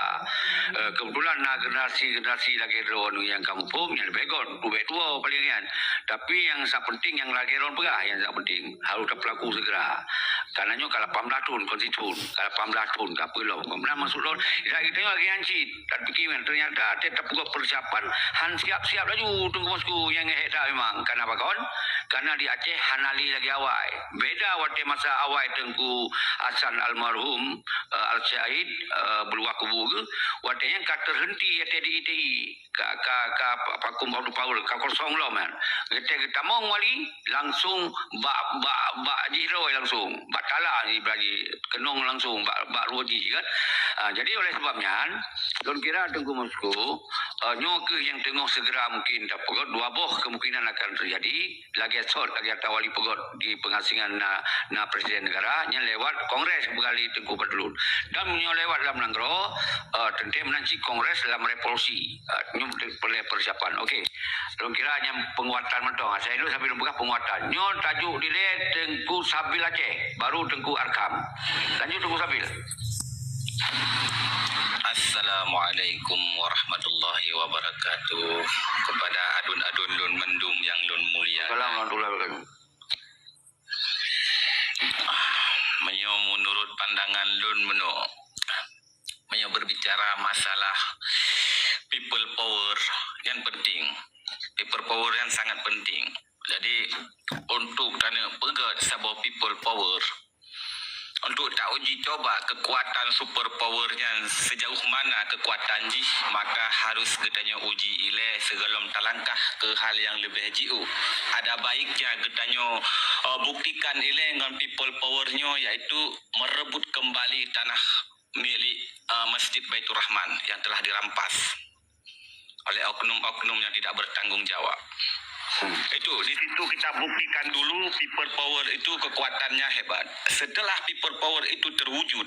Eh, keubeutulan na generasi-generasi lagèe droeneuh nyang ka muphom, nyang leubeh göt, leubeh tuwoe paleng nyan. Tapi nyang sak penting nyang lagèe droeneuh peugah, nyang sak penting harôh tapeulaku segera. Karena nyoe ka lapan belas thon konstitusi, ka lapan belas thon ka peulom. Meunan maksud lôn, ya, kita nyoe lagi hancit. Dan pikiran ternyata teuh tapeugah persiapan han siap-siap laju Teungku Mosku nyang ngehek that memang. Karena apa kon? Karena di Aceh hana lé lagi awai. Beda watèe masa awai Teungku Hasan almarhum, eh, Al-Syahid, eh, beuluwah kubu geuh, watèe nyan ka terhenti ya T D I T I. Ka, ka, ka, pa-, pakum Abdul Power, ka kosong lom kan. Geutée geutamong wali, langsung bak, bak, bak jih droe langsung. Bak talak jih bagi keunong langsung, bak, bak ruweueng jih kan. Ah, jadi oleh sebab nyan, lôn kira Teungku Mosku, eh, nyoe keuh nyang teungoh segera mungkin tapeugah dua boh kemungkinan akan terjadi. Lagèe sot, lagèe ata wali peugöt di pengasingan na, na presiden negara, nyan lewat kongres beukali Teungku Fadlun. Dan meunyoe lewat lam nanggroe, eh, teuntèe meunan cit kongres lam revolusi. Eh, nyoe peureulèe persiapan. Okey. Lôn kira nyan penguatan mantong. Asai lôn sambil lôn peugah penguatan. Nyoe tajuk dilèe Teungku Sabil Aceh, baru Teungku Arkam. Lanjut Teungku Sabil. Assalamualaikum warahmatullahi wabarakatuh. Kepada adun-adun lôn mandum nyang lôn mulia. Assalamualaikum warahmatullahi wabarakatuh. Meunyoe menurut pandangan lôn meunoe, meunyoe berbicara masalah people power, nyan penting. People power nyan sangat penting. Jadi, untuk taneuk peugöt saboh people power, untuk tauji coba kekuatan super power nyan sejauh mana kekuatan jih, maka harus geutanyoe uji ilèe sigohlom talangkah keu hal nyang leubeh jiôh. Ada baiknya geutanyoe, eh, buktikan ilèe ngon people power nyoe, yaitu merebut kembali tanah milik, eh, Masjid Baitur Rahman yang telah dirampas oleh oknum-oknum yang tidak bertanggung jawab. Itu, di situ kita buktikan dulu people power itu kekuatannya hebat. Setelah people power itu terwujud,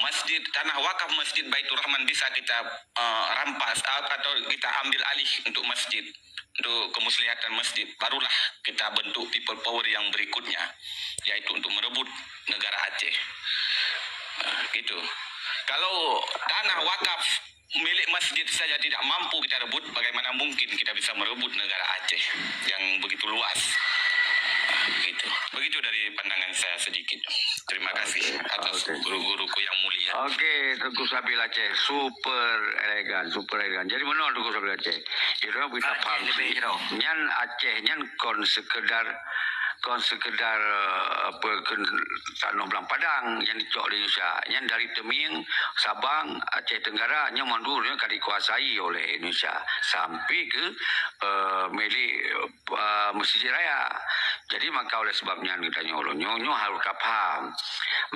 masjid, tanah wakaf Masjid Baitur Rahman bisa kita, eh, rampas, eh, atau kita ambil alih untuk masjid, untuk kemuslihatan masjid. Barulah kita bentuk people power yang berikutnya, yaitu untuk merebut negara Aceh. Nah, gitu. Kalau tanah wakaf milik masjid saja tidak mampu kita rebut, bagaimana mungkin kita bisa merebut negara Aceh yang begitu luas? Begitu. Begitu dari pandangan saya sedikit. Terima kasih atas guru-guruku yang mulia. Okey, Teungku Sabil Aceh, super elegan, super elegan. Jadi meunoe Teungku Sabil Aceh. Jadi kita paham. Nyan Aceh nyan kon sekedar, kon sekedar, eh, apa, kon tanoh blang padang nyang dicok lé Indonesia. Nyan dari Teumieng, Sabang, Aceh Tenggara, nyan mandum nyan ka dikuasai oleh Indonesia sampai ke, eh, milik, eh, Mesjid Raya. Jadi maka oleh sebab nyan geutanyoe nyoe, nyoe harus ka paham.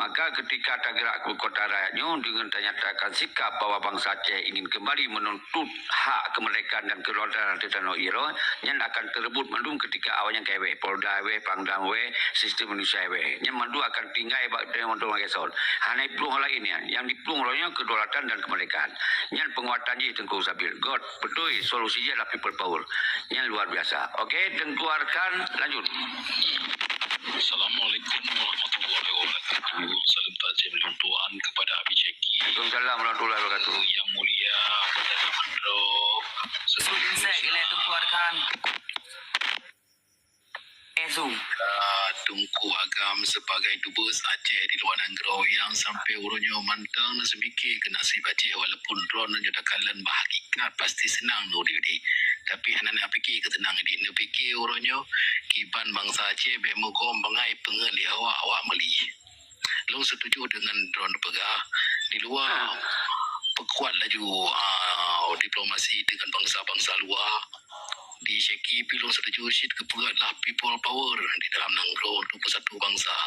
Maka ketika tagerak ke kota rakyat nyoe dengan ternyatakan sikap bahwa bangsa Aceh ingin kembali menuntut hak kemerdekaan dan kedaulatan atas tanoh Iroh, nyan akan terebut mandum ketika awaknyan ka wéh, Polda wéh, Pangdam wéh, sistem Indonesia wéh. Nyan mandum akan tinggai bak teumantong lagèe sot. Hana iplueng laén nyan. Nyang diplueng uroe nyoe kedaulatan dan kemerdekaan. Nyan penguatan jih Teungku Sabil. Göt, beutôi solusi jih adalah people power. Nyan luar biasa. Okey, Teungku Arkan, lanjut. Assalamualaikum warahmatullahi wabarakatuh. Salam takzim lôn tuan kepada Abi Syeki. Waalaikumsalam warahmatullahi wabarakatuh. Yang mulia Perdana Menteri. Su insek ilèe Teungku Arkan. Eh, Su. Ah, Teungku Agam sebagai dubes Aceh di luar nanggroe nyang sampai uroe nyoe mantong na seumike keu nasib Aceh walaupun droeneuh nyoe takalon bak hakikat pasti seunang neudeh. Tapi hana neupike keu seunang deh. Neupike uroe nyoe kiban bansa Aceh bèk meugom bangai peungeuet lé awak, awak meuli. Lôn setuju deungon droeneuh peugah di luwa peukuat laju, ah, diplomasi deungon bansa-bansa luwa. Di Syeki pih lôn setuju cit geupeugah lah people power di dalam nanggroe untuk beusatu bansa.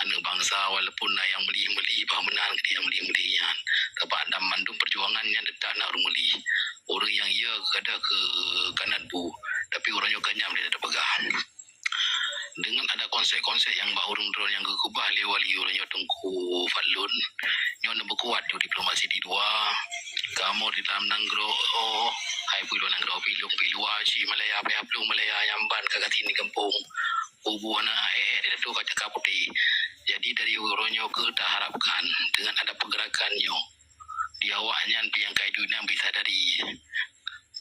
Aneuk bansa walaupun na nyang meuli-meuli bah meunan keu nyang meuli-meuli nyan. Teuma dalam mandum perjuangan nyan teutap na ureueng meuli. Ureueng nyang ye geugadôh keu kanat bu, tapi uroe nyoe ka nyam lé tapeugah. Deungon ada konsep-konsep nyang bak ureueng droe nyang geukeubah lé wali uroe nyoe Teungku Fadlun, nyoe neupeukuat ju diplomasi di luwa. Kamoe di dalam nanggroe, oh, hai pih luwa nanggroe, pih luwa cit Malaya, pih plueng Malaya nyang ban ka gasien di gampông. Kubu aneuk eh, eh, di datu ka caka putéh. Jadi dari uroe nyoe keuh taharapkan deungon ada pergerakan nyoe, di awaknyan pih nyang ka iduek nyan bisa dari.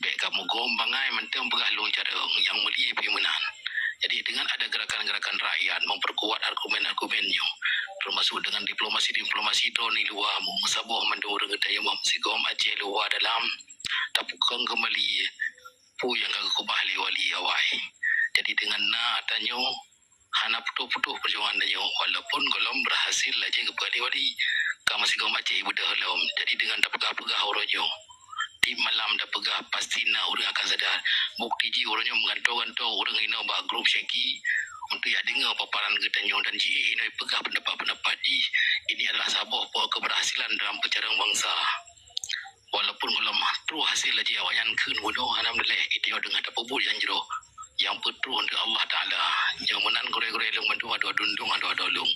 Bèk kamoe gom bangai mantong peugah lôn carông nyang meuli pih meunan. Jadi deungon ada gerakan-gerakan rakyat memperkuat argumen-argumen nyoe, Masuk dengan diplomasi-diplomasi droen di luwa, meusaboh mandum ureuëng geutanyoe meusigom Aceh luwa dalam, tapukong keumbali peue nyang ka geukeubah lé wali awai. Jadi dengan na tanyoe hana putôh-putôh peujuangan tanyoe, walaupun gohlom berhasil laju geupeugah lé wali, ka meusigom Aceh beudôh lom. Jadi dengan tapeugah-peugah uroe nyoe, tiep malam tapeugah pasti na ureuëng akan sadar. Bukti jih uroe nyoe meugantoe-gantoe ureuëng inoe bak grup syeki untuk yak deungoe paparan geutanyoe dan ji inoe peugah pendapat-pendapat jih. Ini adalah saboh poh keberhasilan dalam peucarong bansa. Walaupun gohlom troh hasil laju awaknyan kheun bunoe, alhamdulillah, geutanyoe deungon tapeubuet nyang jroh. Nyang peutroh untuk Allah Taala. Nyang meunan gurée-gurée lôn mandum adoe dundong adoe-adoe lôn.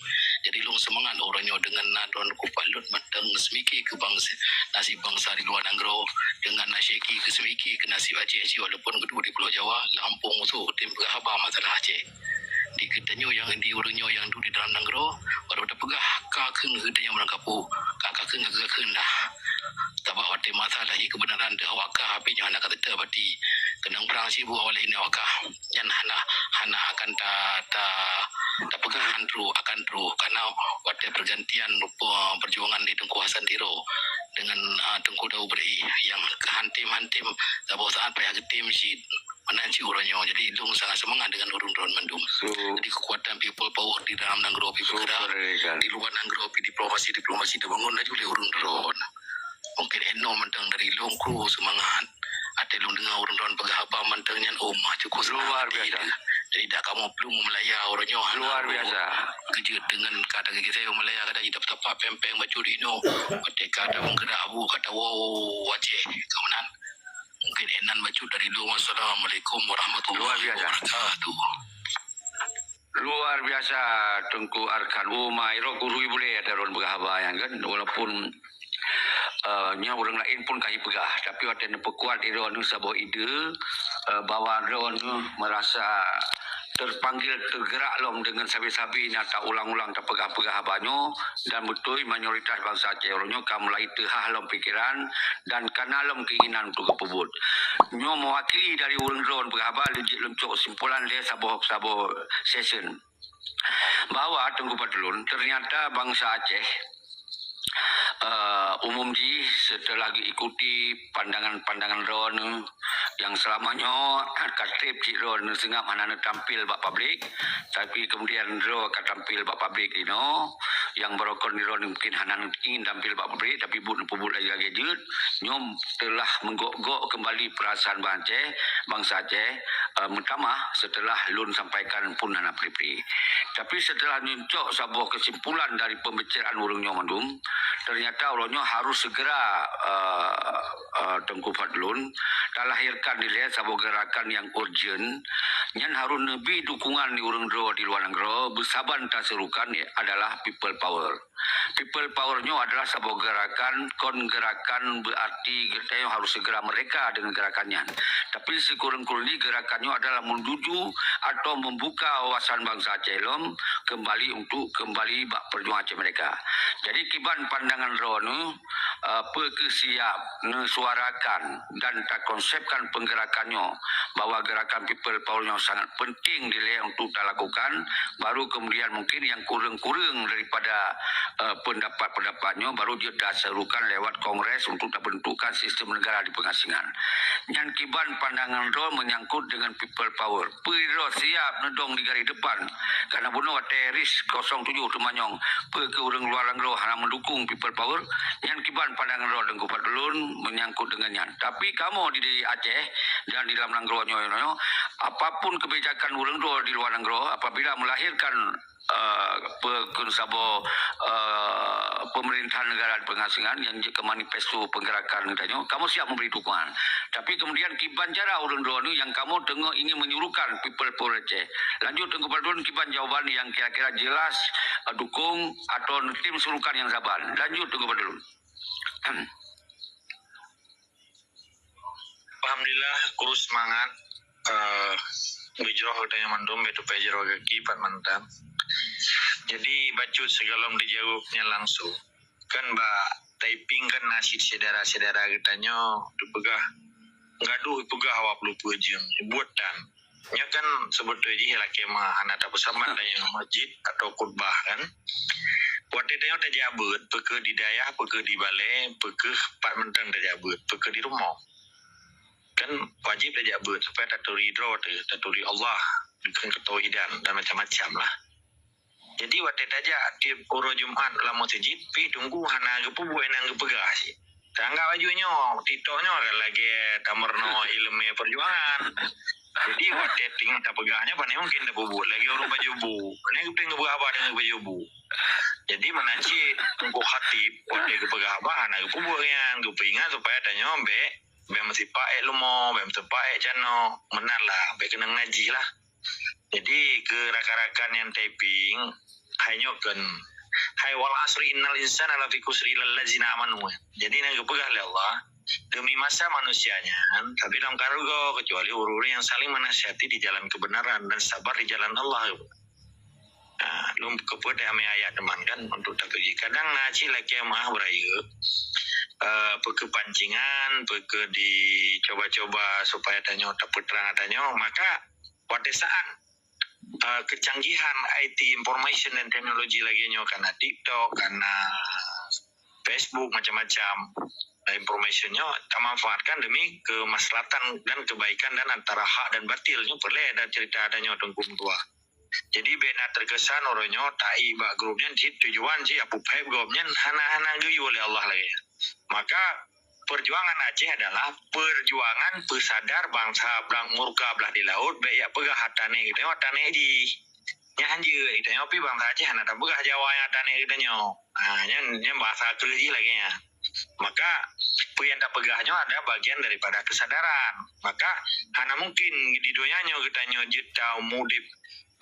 Jadi lôn seumangat uroe nyoe deungon na droen kupat lôn mantong seumike keu bansa, nasib bansa di luwa nanggroe, deungon na syeki keu seumike keu nasib Aceh cit walaupun geuduek di Pulo Jawa, lampôh musoh tem peugah haba masalah Aceh. Di geutanyoe nyang di ureuëng nyoe nyang duek di dalam nanggroe, baru tapeugah ka kheun geutanyoe meurangkapeue, ka ka kheun ka kheun dah. Sabab watée masa lahé keubeunaran deuh wakah, tapi nyoe hana ka teutab bati. Keunong prang sibuk awak laén wakah. Nyan hana, hana akan ta, ta, tapeugah han troh, akan troh. Karena watée pergantian rupa perjuangan di Teungku Hasan Tiro dengan, ah, Teungku Daud Beri yang hantem-hantem saboh saat payah geutem cit. Meunan cit uroe nyoe. Jadi lôn sangat seumangat dengan ureuëng droen mandum. So, jadi kekuatan people power di dalam nanggroe pih bergerak, di luwa nanggroe pih diplomasi-diplomasi tabangun laju lé ureuëng droen. Mungkin inoe mantong dari lôn kru seumangat. Até lôn deungoe ureuëng droen peugah haba mantong nyan, oh, mah cukup semangat. Luar biasa. Jadi dak kamoe plueng Malaya uroe nyoe. Luar biasa. Keujeuet deungon ka tageugisée Malaya, kadang jitap-tap péng-péng bacut inoe. Watée ka tabang gerak bu kata, wow, Aceh. Ka meunan. Mungkin inan bacut dari lôn. Assalamualaikum warahmatullahi wabarakatuh. Luar biasa, Teungku Arkan. Oh, ma, irok guru bulée ada droen peugah haba nyan kan. Walaupun, eh, nyoe ureuëng laén pun ka jipeugah, tapi watée neupeukuat droen saboh ide, eh, bahwa droen merasa terpanggil tergerak lom dengan sabe-sabe nyang ta ulang-ulang tapeugah-peugah haba nyoe, dan beutôi mayoritas bansa Aceh uroe nyoe ka mulai teuhah lom pikeran dan kana lom keinginan untuk geupeubuet. Nyoe mewakili dari ureuëng droen peugah haba, lôn jeuet lôn cok kesimpulan lé saboh-saboh session. Bahwa Teungku Fadlun, ternyata bansa Aceh, eh, umum jih setelah diikuti pandangan-pandangan droen yang selama nyoe ka treb cit droen seungab hana tampil bak publik, tapi kemudian droe ka tampil bak publik inoe, yang barokon droen mungkin hana ingin tampil bak publik, tapi buet neupeubuet lagée-lagée jeuet, nyoe telah menggok-gok kembali perasaan bansa Aceh, bansa Aceh, eh, meutamah setelah lôn sampaikan pun hana pri-pri. Tapi setelah nyoe cok saboh kesimpulan dari pembicaraan ureuëng nyoe mandum, ternyata ureuëng nyoe harus segera, eh, eh, Teungku Fadlun, talahirkan dilée saboh gerakan yang urgent, nyan harus neubi dukungan di ureuëng droe di luwa nanggroe, beusaban taserukan adalah people power. People power nyoe adalah saboh gerakan, kon gerakan berarti geutanyoe harus segera merdeka dengan gerakan nyan. Tapi sikureueng-kureueng gerakan nyoe adalah menuju atau membuka wawasan bansa Aceh lom kembali untuk kembali bak perjuangan Aceh merdeka. Jadi kiban pandangan droeneuh, eh, peu kheueh siap neusuarakan dan takonsepkan penggerakan nyoe, bahwa gerakan people power nyoe sangat penting dilée untuk talakukan, baru kemudian mungkin yang kureueng-kureueng daripada, eh, pendapat-pendapat nyoe baru jeuet taserukan lewat kongres untuk tabentukkan sistem negara di pengasingan. Nyan kiban pandangan droe menyangkut dengan people power. Peu droe siap neudong di garis depan. Karena bunoe watée RIS kosong tujoh teumanyong, peu kheueh ureuëng luwa nanggroe hana mendukung people power, nyan kiban pandangan droe Teungku Fadlun menyangkut dengan nyan. Tapi kamoe di, di Aceh dan di dalam nanggroe nyoe, nyoe, apapun kebijakan ureuëng droe di luwa nanggroe, apabila melahirkan, eh, pe-, keu saboh, eh, pemerintahan negara di pengasingan yang jeuet keu manifesto penggerakan geutanyoe, kamoe siap memberi dukungan. Tapi kemudian kiban cara ureuëng droeneuh yang kamoe teungoh ingin menyuruhkan people power Aceh. Lanjut Teungku Fadlun, kiban jawaban yang kira-kira jelas, eh, dukung atau tim surukan yang saban. Lanjut Teungku Fadlun. Alhamdulillah, kru seumangat, eh, beujroh geutanyoe mandum, bak tupai jaroe gaki pat mantong. Jadi, bacut sigohlom dijaweueb nyan langsung. Kan bak typing kan na cit syedara-syedara geutanyoe teupeugah, gadoh peugah awak peuleupeue jeuem, buet tan. Nyoe kan seubeutoe jih lakée meu'ah hana tapeusaban tanyoe masjid atau khutbah kan. Watée tanyoe tajak beuet, peukeuh di dayah, peukeuh di balée, peukeuh pat mantong tajak beuet, peukeuh di rumoh. Kan wajéb tajak beuet supaya taturi droe teuh, taturi Allah, dikeue keutauhidan dan macam-macam lah. Jadi watée tajak tieb uroe Jumat lam meuseujid, pih teungku hana geupeubuet nyang geupeugah cit. Tanggap laju nyoe, TikTok nyoe kan lagée tameurunoe ileumé peujuangan. Jadi watée teungoh tapeugah nyoe, pane mungken tapeubuet lagée ureuëng pajoh bu. Pane geupeng geupeugah haba deungon pajoh bu. Jadi meunan cit teungku khatib watée geupeugah haba hana geupeubuet nyan, geupeuingat supaya tanyoe bék, bék meusipak ék leumo, bék meusipak ék canoe. Meunan lah, bék keunong najih lah. Jadi keu rakan-rakan nyang typing, hai nyoe kan, hai wal asri innal insana lafi khusri illa allazina amanu. Jadi nyang geupeugah lé Allah, demi masa manusia nyan, tapi lam karugo kecuali ureuëng-ureuëng nyang saling menasihati di jalan kebenaran dan sabar di jalan Allah. Nah, lom keupeuet amai ayat teman kan untuk tapeuji. Kadang na cit lakée meu'ah beurayeuk, eh, peukeuh pancingan, peukeuh dicoba-coba supaya tanyoe tapeutrang tanyoe, maka watée saat, eh, kecanggihan I T, information dan teknologi lagée nyoe, kana TikTok, kana Facebook, macam-macam, eh, information nyoe tamanfaatkan demi kemaslahatan dan kebaikan dan antara hak dan batil nyoe peureulée ada cerita ada nyoe teungku meutuah. Jadi bék na terkesan uroe nyoe tai bak grup nyan cit tujuan cit apeuphép gob nyan hana-hana geuyue lé Allah lagée nyan. Maka perjuangan Aceh adalah perjuangan peusadar bansa blang murka blah di laôt bék jak peugah hatané geutanyoe hatané jih. Nyan hanjeuet geutanyoe pih bansa Aceh hana tapeugah Jawa nyang hatané geutanyoe. Ha, nyan nyan bahasa kreueh jih lagée nyan. Maka peue nyang tapeugah nyoe adalah bagian daripada kesadaran. Maka hana mungkin di donya nyoe geutanyoe jeuet tamudeb,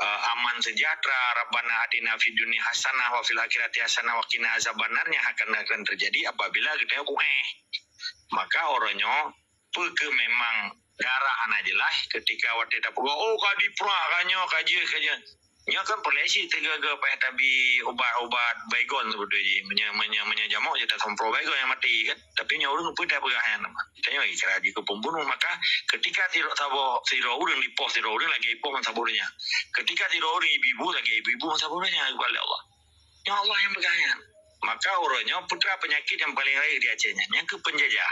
eh, aman sejahtera, Rabbana atina fid dunya hasanah wa fil akhirati hasanah wa qina azabannar nyan akan, akan terjadi apabila geutanyoe kuéh. Maka uroe nyoe peukeuh memang darah hana jeulaih ketika watée tapeugah, "Oh, ka diprah, ka nyoe, ka jeuet, ka jeuet." Nyoe kan peureulée cit teuga-ga payah tabi ubat-ubat Baygon seubeutoe jih. Meunyoe, meunyoe, meunyoe jamok jeuet tasomproe Baygon nyang maté kan. Tapi nyoe ureuëng peue tapeugah nyan teuma. Tanyoe ikra jih keu pembunuh, maka ketika sidroe saboh, sidroe ureuëng dipoh sidroe ureuëng lagée ipoh bansaboh donya. Ketika sidroe ureuëng ibu-ibu lagée ibu-ibu bansaboh donya, geuba lé Allah. Nyoe Allah nyang peugah nyan. Maka uroe nyoe putra peunyakit nyang paleng rayeuk di Aceh nyan, nyang keu peunjajah.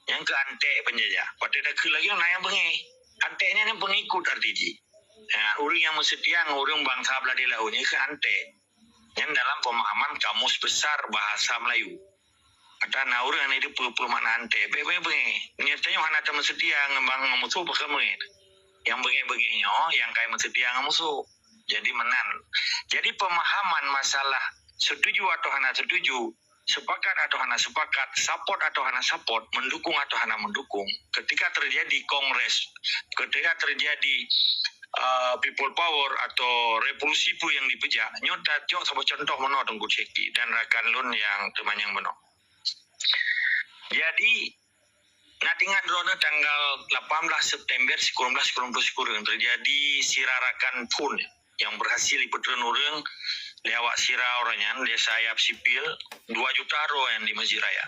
Nyang keu anték peunjajah. Watée takheun lagée na nyang beungéh. Anték nyan nyang peungikut arti jih. Ha, ureuëng nyang meuseutia ngon ureuëng bansa blah di laôt nyan keu anték. Nyan dalam pemahaman Kamus Besar Bahasa Melayu. Ata na ureuëng hana teupeue peue makna anték, bék beungéh-beungéh. Nyan tanyoe hana tameuseutia ngon bang ngon musoh pakon beungéh. Nyang beungéh-beungéh nyoe nyang kai meuseutia ngon musoh. Jadi meunan. Jadi pemahaman masalah setuju atau hana setuju, sepakat atau hana sepakat, support atau hana support, mendukung atau hana mendukung, ketika terjadi kongres, ketika terjadi, uh, people power atau revolusi peue nyang dipeujak, nyoe tacok saboh contoh meunoe Teungku Syeki dan rakan lôn nyang teumanyong bunoe. Jadi, na teuingat droeneuh tanggal lapan belas September sikureueng belas sikureueng ploh sikureueng teujadi sira rakan phon nyang berhasil jipeutreun ureuëng lé awak sira uroe nyan, lé sayap sipil, dua juta droe nyan di Masjid Raya.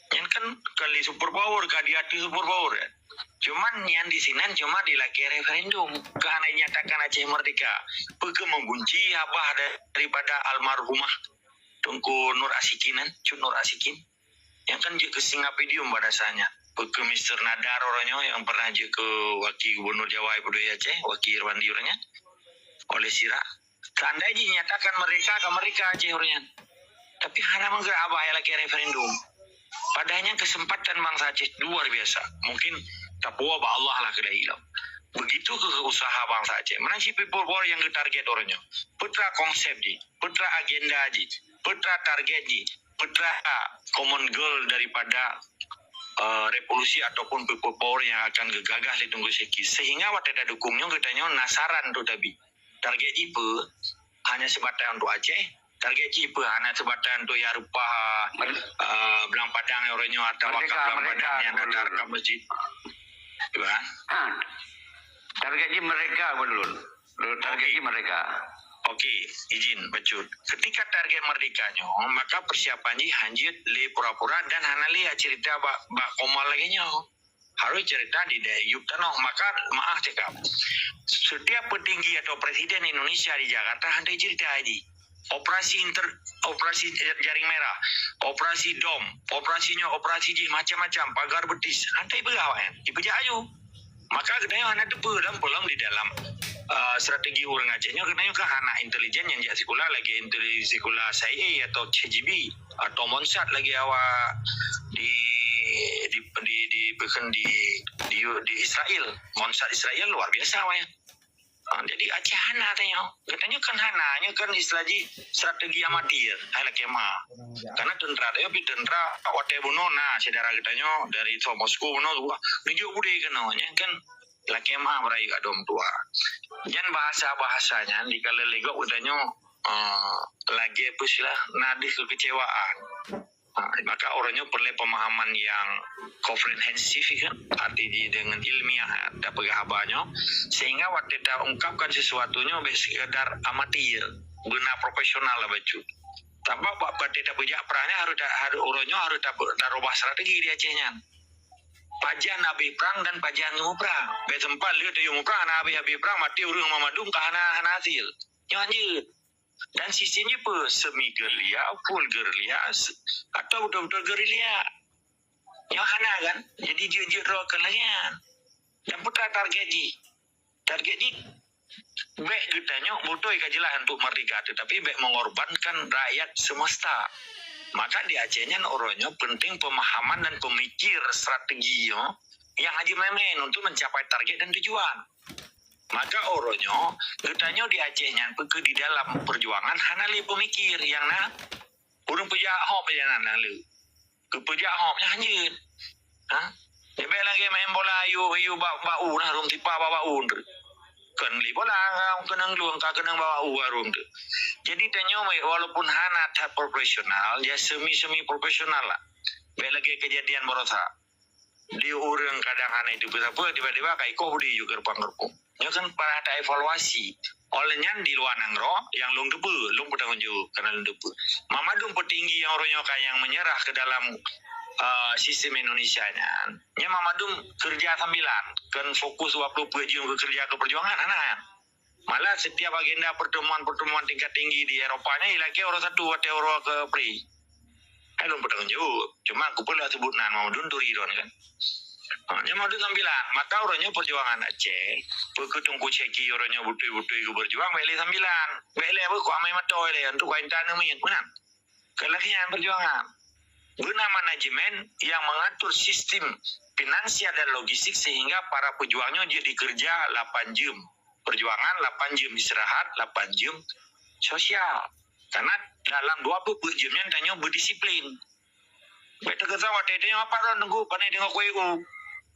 Nyan kan ka lé super power, ka di ateueh super power kan. Cuman nyan di sinan cuma dilakée referendum, keu hana dinyatakan Aceh merdeka. Peue keu membenci babah daripada almarhumah Teungku Nur Asikin kan, Cut Nur Asikin. Nyang kan jeuet keu Singapidium pada saat nyan. Peue keu Mister Nadar uroe nyoe nyang pernah jeuet keu Wakil Gubernur Jawa Ibu Dayah Aceh, Wakil Irwandi uroe nyan, oleh sira. Seandai jih nyatakan merdeka, ka merdeka Aceh uroe nyan. Tapi hana meugerak babah nyang lakée referendum. Padahai nyan kesempatan bansa Aceh luar biasa. Mungkin tapuwoe bak Allah lah keudai ilom. Begitu keu usaha bansa Aceh. Meunan cit people power nyang geutarget uroe nyoe. Peue teuma konsep jih, peue teuma agenda jih, peue teuma target jih, peue teuma common goal daripada, eh, revolusi ataupun people power nyang akan geugagah lé Teungku Syeki. Sehingga watée tadukung nyoe geutanyoe na saran tu tabi. Target jih peue? Hanya sebatas untuk Aceh. Target jih peue? Hana sebatas untuk ya rupa, eh, Blang Padang nyang uroe nyoe atawa Blang Padang nyang datang ka masjid. Target jih mereka betul. Target jih mereka. Oke, izin bacut. Ketika target merdeka nyoe, maka persiapan jih hanjeuet lé pura-pura dan hana lé cerita bak, bak koma lagée nyoe. Harus cerita di daerah yup tanoh. Maka maaf cakap, setiap petinggi atau presiden Indonesia di Jakarta hana cerita lagi. Operasi inter, operasi jaring merah, operasi dom, operasi nyoe, operasi jih, macam-macam, pagar betis, hana ipeugah awaknyan, ipeujak aju. Maka geutanyoe hana teupeu dan peulom di dalam uh, strategi ureuëng Aceh nyoe, geutanyoe kan hana intelijen nyang jak sikula lagi intelijen sikula C I A atau C G B atau Mossad lagi awak di di di di bahkan di di, di Israel, Mossad Israel luar biasa awaknyan. Ha, jadi Aceh hana tanyoe. Geutanyoe kan hana, nyoe kan istilah jih strategi amatir. Hai lakée ma. Karena tentara tanyoe pi tentara watée bunoe na syedara geutanyoe dari Moskow bunoe wah nunjuk budé keunoe. Nyan kan lakée ma beurayeuk adom tuha. Nyan bahasa-bahasa nyan dikalon lé gob geutanyoe uh, lagée peusilah na deuh kekecewaan. Ha, maka uroe nyoe peureulée pemahaman nyang komprehensif kan, arti jih deungon ilmiah tapeugah haba nyoe, sehingga watée taungkapkan sesuatu nyoe bék sekadar amatir, beuna profesional lah bacut. Sabab bak watée tapeujak prang nyan harôh ta, harôh uroe nyoe harôh ta, tarubah strategi di Aceh nyan. Pajan habéh prang dan pajan yue muprang. Bék sempat lheueh tayue muprang hana habéh-habéh prang, maté ureuëng meumandum ka hana hana hasil. Nyoe hanjeuet. Dan sistem jih peue? Semi gerilya, full gerilya, atau beutôi-beutôi gerilya. Nyoe hana kan? Jadi jeuet-jeuet droe keu lagée nyan. Dan peue target jih? Target jih bék geutanyoe beutôi ka jeulaih untuk merdeka, tetapi bék mengorbankan rakyat semesta. Maka di Aceh nyan uroe nyoe penting pemahaman dan pemikir strategi nyoe yang hana main-main untuk mencapai target dan tujuan. Maka uroe nyoe geutanyoe di Aceh nyan peue keu di dalam perjuangan hana lé pemikir nyang na ureuëng peujak hok peujak nan le. Keu peujak hok nyan hanjeuet. Ha? Lebih lagi main bola ayu ayu bak bak u nah rum tipa bak bak u. Kan li bola ngam keunong luang ka keunong bak u rum tu. Jadi tanyoe walaupun hana that profesional, ya semi-semi profesional lah. Baik lagi kejadian barosa. Di ureuëng kadang hana itu peue-peue tiba-tiba ka ikoh budi ju geurpang-geurpung. Nyoe kan payah ta evaluasi. Oleh nyan di luar nanggroe yang lôn teupeue, lôn bertanggung jawab karena lôn teupeue. Mamadum petinggi yang uroe nyoe ka yang menyerah ke dalam uh, sistem Indonesia nyan. Nyan mamadum kerja sambilan, kan fokus dua puluh empat jam ke kerja ke perjuangan, hana. Malah setiap agenda pertemuan-pertemuan tingkat tinggi di Eropa ni ilakée orang satu atau orang ke free. Hai lôn bertanggung jawab. Cuma aku pula sebut nan Mamadun Turi ron kan. Ha, nyoe Mamadun sambilan. Maka uroe nyoe perjuangan Aceh, peue keu Teungku Cheki uroe nyoe beutôi-beutôi geuberjuang bék lé sambilan. Bék lé apa ku amai matoi lé untuk kain tanah min. Meunan. Kelahian perjuangan. Guna manajemen yang mengatur sistem finansial dan logistik sehingga para pejuang nyoe jadi kerja lapan jam. Perjuangan lapan jam istirahat, lapan jam sosial. Karena dalam dua puluh empat jam nyan tanyoe berdisiplin. Bék teukeusah watée tanyoe apa ron teungku pané deungon kueu.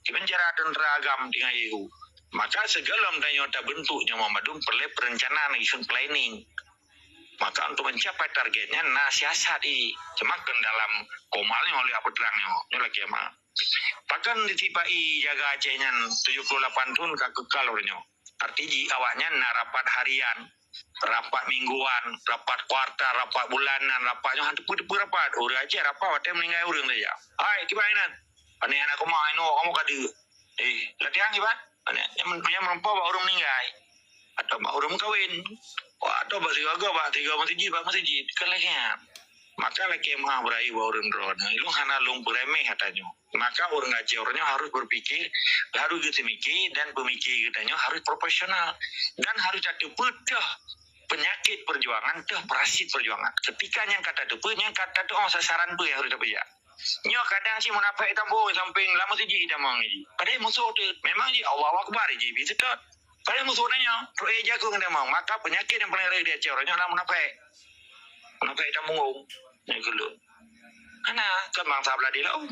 Kiban cara tentara agam dengan E U. Maka sebelum tanyoe tabentuk nyoe Muhammadun perlu perencanaan, isun planning. Maka untuk mencapai targetnya na siasat i. Cuma kan dalam komal nyoe oleh apa terang nyoe. Nyoe lagi mah. Bahkan di tiba i jaga Aceh nyan tujuh puluh lapan tahun ka kekal uroe nyoe. Arti jih awaknyan na rapat harian, rapat mingguan, rapat kuartal, rapat bulanan, rapat nyoe han teupeu-teupeu rapat. Ureuëng Aceh rapat watée meuninggai ureuëng saja. Hai, kiban inan? Aneuk anak koma inoe kamoe ka deuek. Eh, latihan kiban? Aneuk nyang meureumpok bak ureuëng meuninggai. Atau bak ureuëng meukawen. Atau bak sigoe-goe bak tiga meuseujid, bak meuseujid. Kan lagée nyan. Maka lakée meuah beurayeuk bak ureuëng droeneuh. Ilong hana lôn peureméh ata nyoe. Maka ureuëng Aceh uroe nyoe harus berpikir, harus geuseumiké dan pemikir geutanyoe harus profesional dan harus tateupeue teuh penyakit perjuangan teuh parasit perjuangan. Ketika nyang ka tateupeue, nyang ka tateupeue sasaran peue nyang harus tapeujak. Nyoe kadang si munafék tambong sampéng lam meuseujid tamong ji. Padahai musoh teuh memang ji Allahu Akbar ji bi seutôt. Padahai musoh nanya, roe jagung tamong. Maka penyakit yang paling rare di Aceh uroe nyoe adalah munafék. Munafék tamong. Nyoe geuleuh. Hana, kan bangsa beladé lau.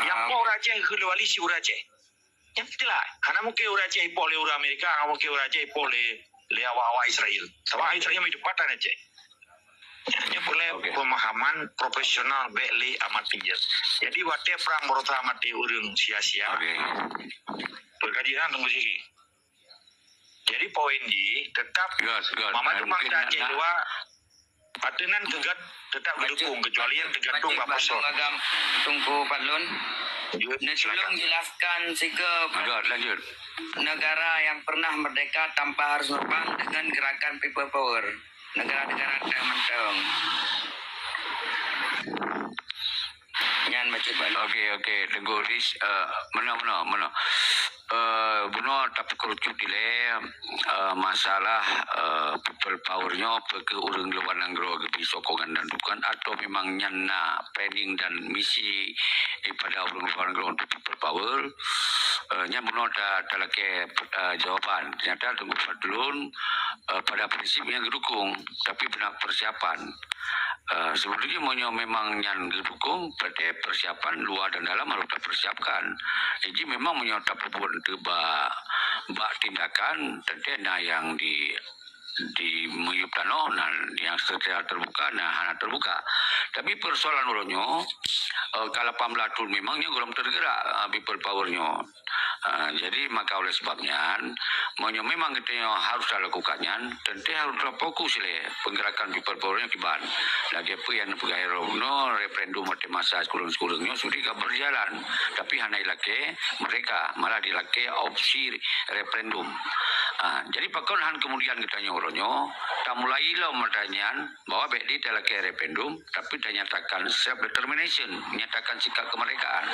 Yang poh ureuëng Aceh geuleuh wali si ureuëng Aceh. Yang jelas, hana mungkin ureuëng Aceh ipoh lé ureuëng Amerika, hana mungkin ureuëng Aceh ipoh lé lé awak-awak Israel. Sabab Israel meutupat tanah Aceh. Nyoe peureulée pemahaman profesional bék lé amatir. Jadi watée prang berusaha mati ureuëng sia-sia. Peukaji na tunggu sigi. Jadi poin jih tetap mama tu bangsa Aceh luwa ateunan keugat tetap geudukung kecuali yang tergantung bak person. Agam Tungku Padlun. Neutulông jelaskan sigoe. Lanjut, lanjut. Negara yang pernah merdeka tanpa harus merumpang dengan gerakan People Power. Negara-negara mantong. Nyan bacut bak lôn. Okey, okey. Teungku Ris, eh, meunoe, meunoe, meunoe. Eh, bunoe tapeukerucut dilèe, eh, masalah, eh, People Power nyoe peu keuh ureuëng luwa nanggroe geubri sokongan dan dukungan atau memang nyan na planning dan misi daripada ureuëng luwa nanggroe untuk People Power. Eh, nyan bunoe ta-, talakèe, eh, jawaban. Ternyata Teungku Fadlun, eh, pada prinsip nyan geudukung, tapi beuna persiapan. Eh, sebetulnya meunyoe memang nyan geudukung, berarti persiapan luwa dan dalam harus tapersiapkan. Jadi memang meunyoe tapeubuet enteuk bak, bak tindakan, tentu na nyang di, di miyueb tanoh, na nyang secara terbuka, na hana terbuka. Tapi persoalan uroe nyoe, eh, ka lapan belas thon memang nyoe gohlom teugerak, eh, People Power nyoe. Ah, jadi maka oleh sebab nyan, meunyoe memang geutanyoe harus talakukan nyan, tentu harus tafokus lé peugerakan People Power nyan kiban. Lagèe peue nyang neupeugah uroe nyoe, referendum watèe masa sikureueng-sikureueng nyoe sudah ka berjalan, tapi hana jilakèe merdeka, malah jilakèe opsi referendum. Ah, jadi pakon han kemudian geutanyoe uroe nyoe tamulai lom ata nyan, bahwa bèk di talakèe referendum, tapi tanyatakan self determination, menyatakan sikap kemerdekaan.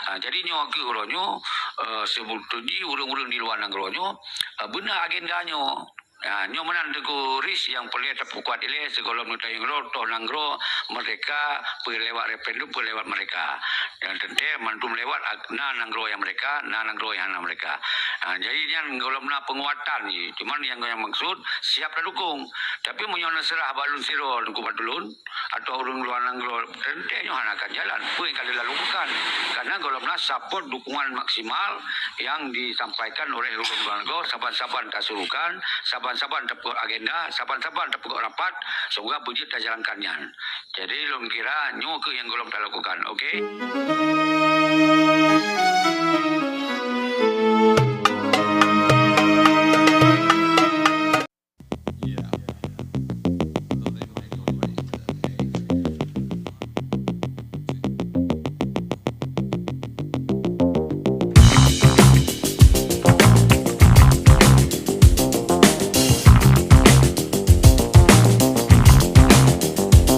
Ha, jadi nyoe keuh uroe nyoe, eh, sebetulnya ureuëng-ureuëng di luwa nanggroe nyoe, eh, beuna agenda nyoe. Ha, nyoe meunan Teungku Ris nyang peureulèe tapeukuat ilèe sigohlom neutanyong droe toh nanggroe merdeka, peu lewat referendum, peu lewat merdeka. Dan tentu mandum lewat ag-, na nanggroe nyang merdeka, na nanggroe nyang hana merdeka. Ha, jadi nyan gohlom na penguatan jih. Cuman nyang, nyang maksud siap tadukung. Tapi meunyoe neuseurah bak lôn sidroe Teungku Fadlun, atau ureuëng luwa nanggroe, tentu nyoe hana akan jalan. Peue nyang ka lôn lakukan? Karena gohlom na support dukungan maksimal nyang disampaikan oleh ureuëng luwa nanggroe, saban-saban tasurukan, saban-saban tapeugot agenda, saban-saban tapeugot rapat, semoga beujeuet tajalankan nyan. Jadi lôn kira nyoe keuh nyang gohlom talakukan, okey?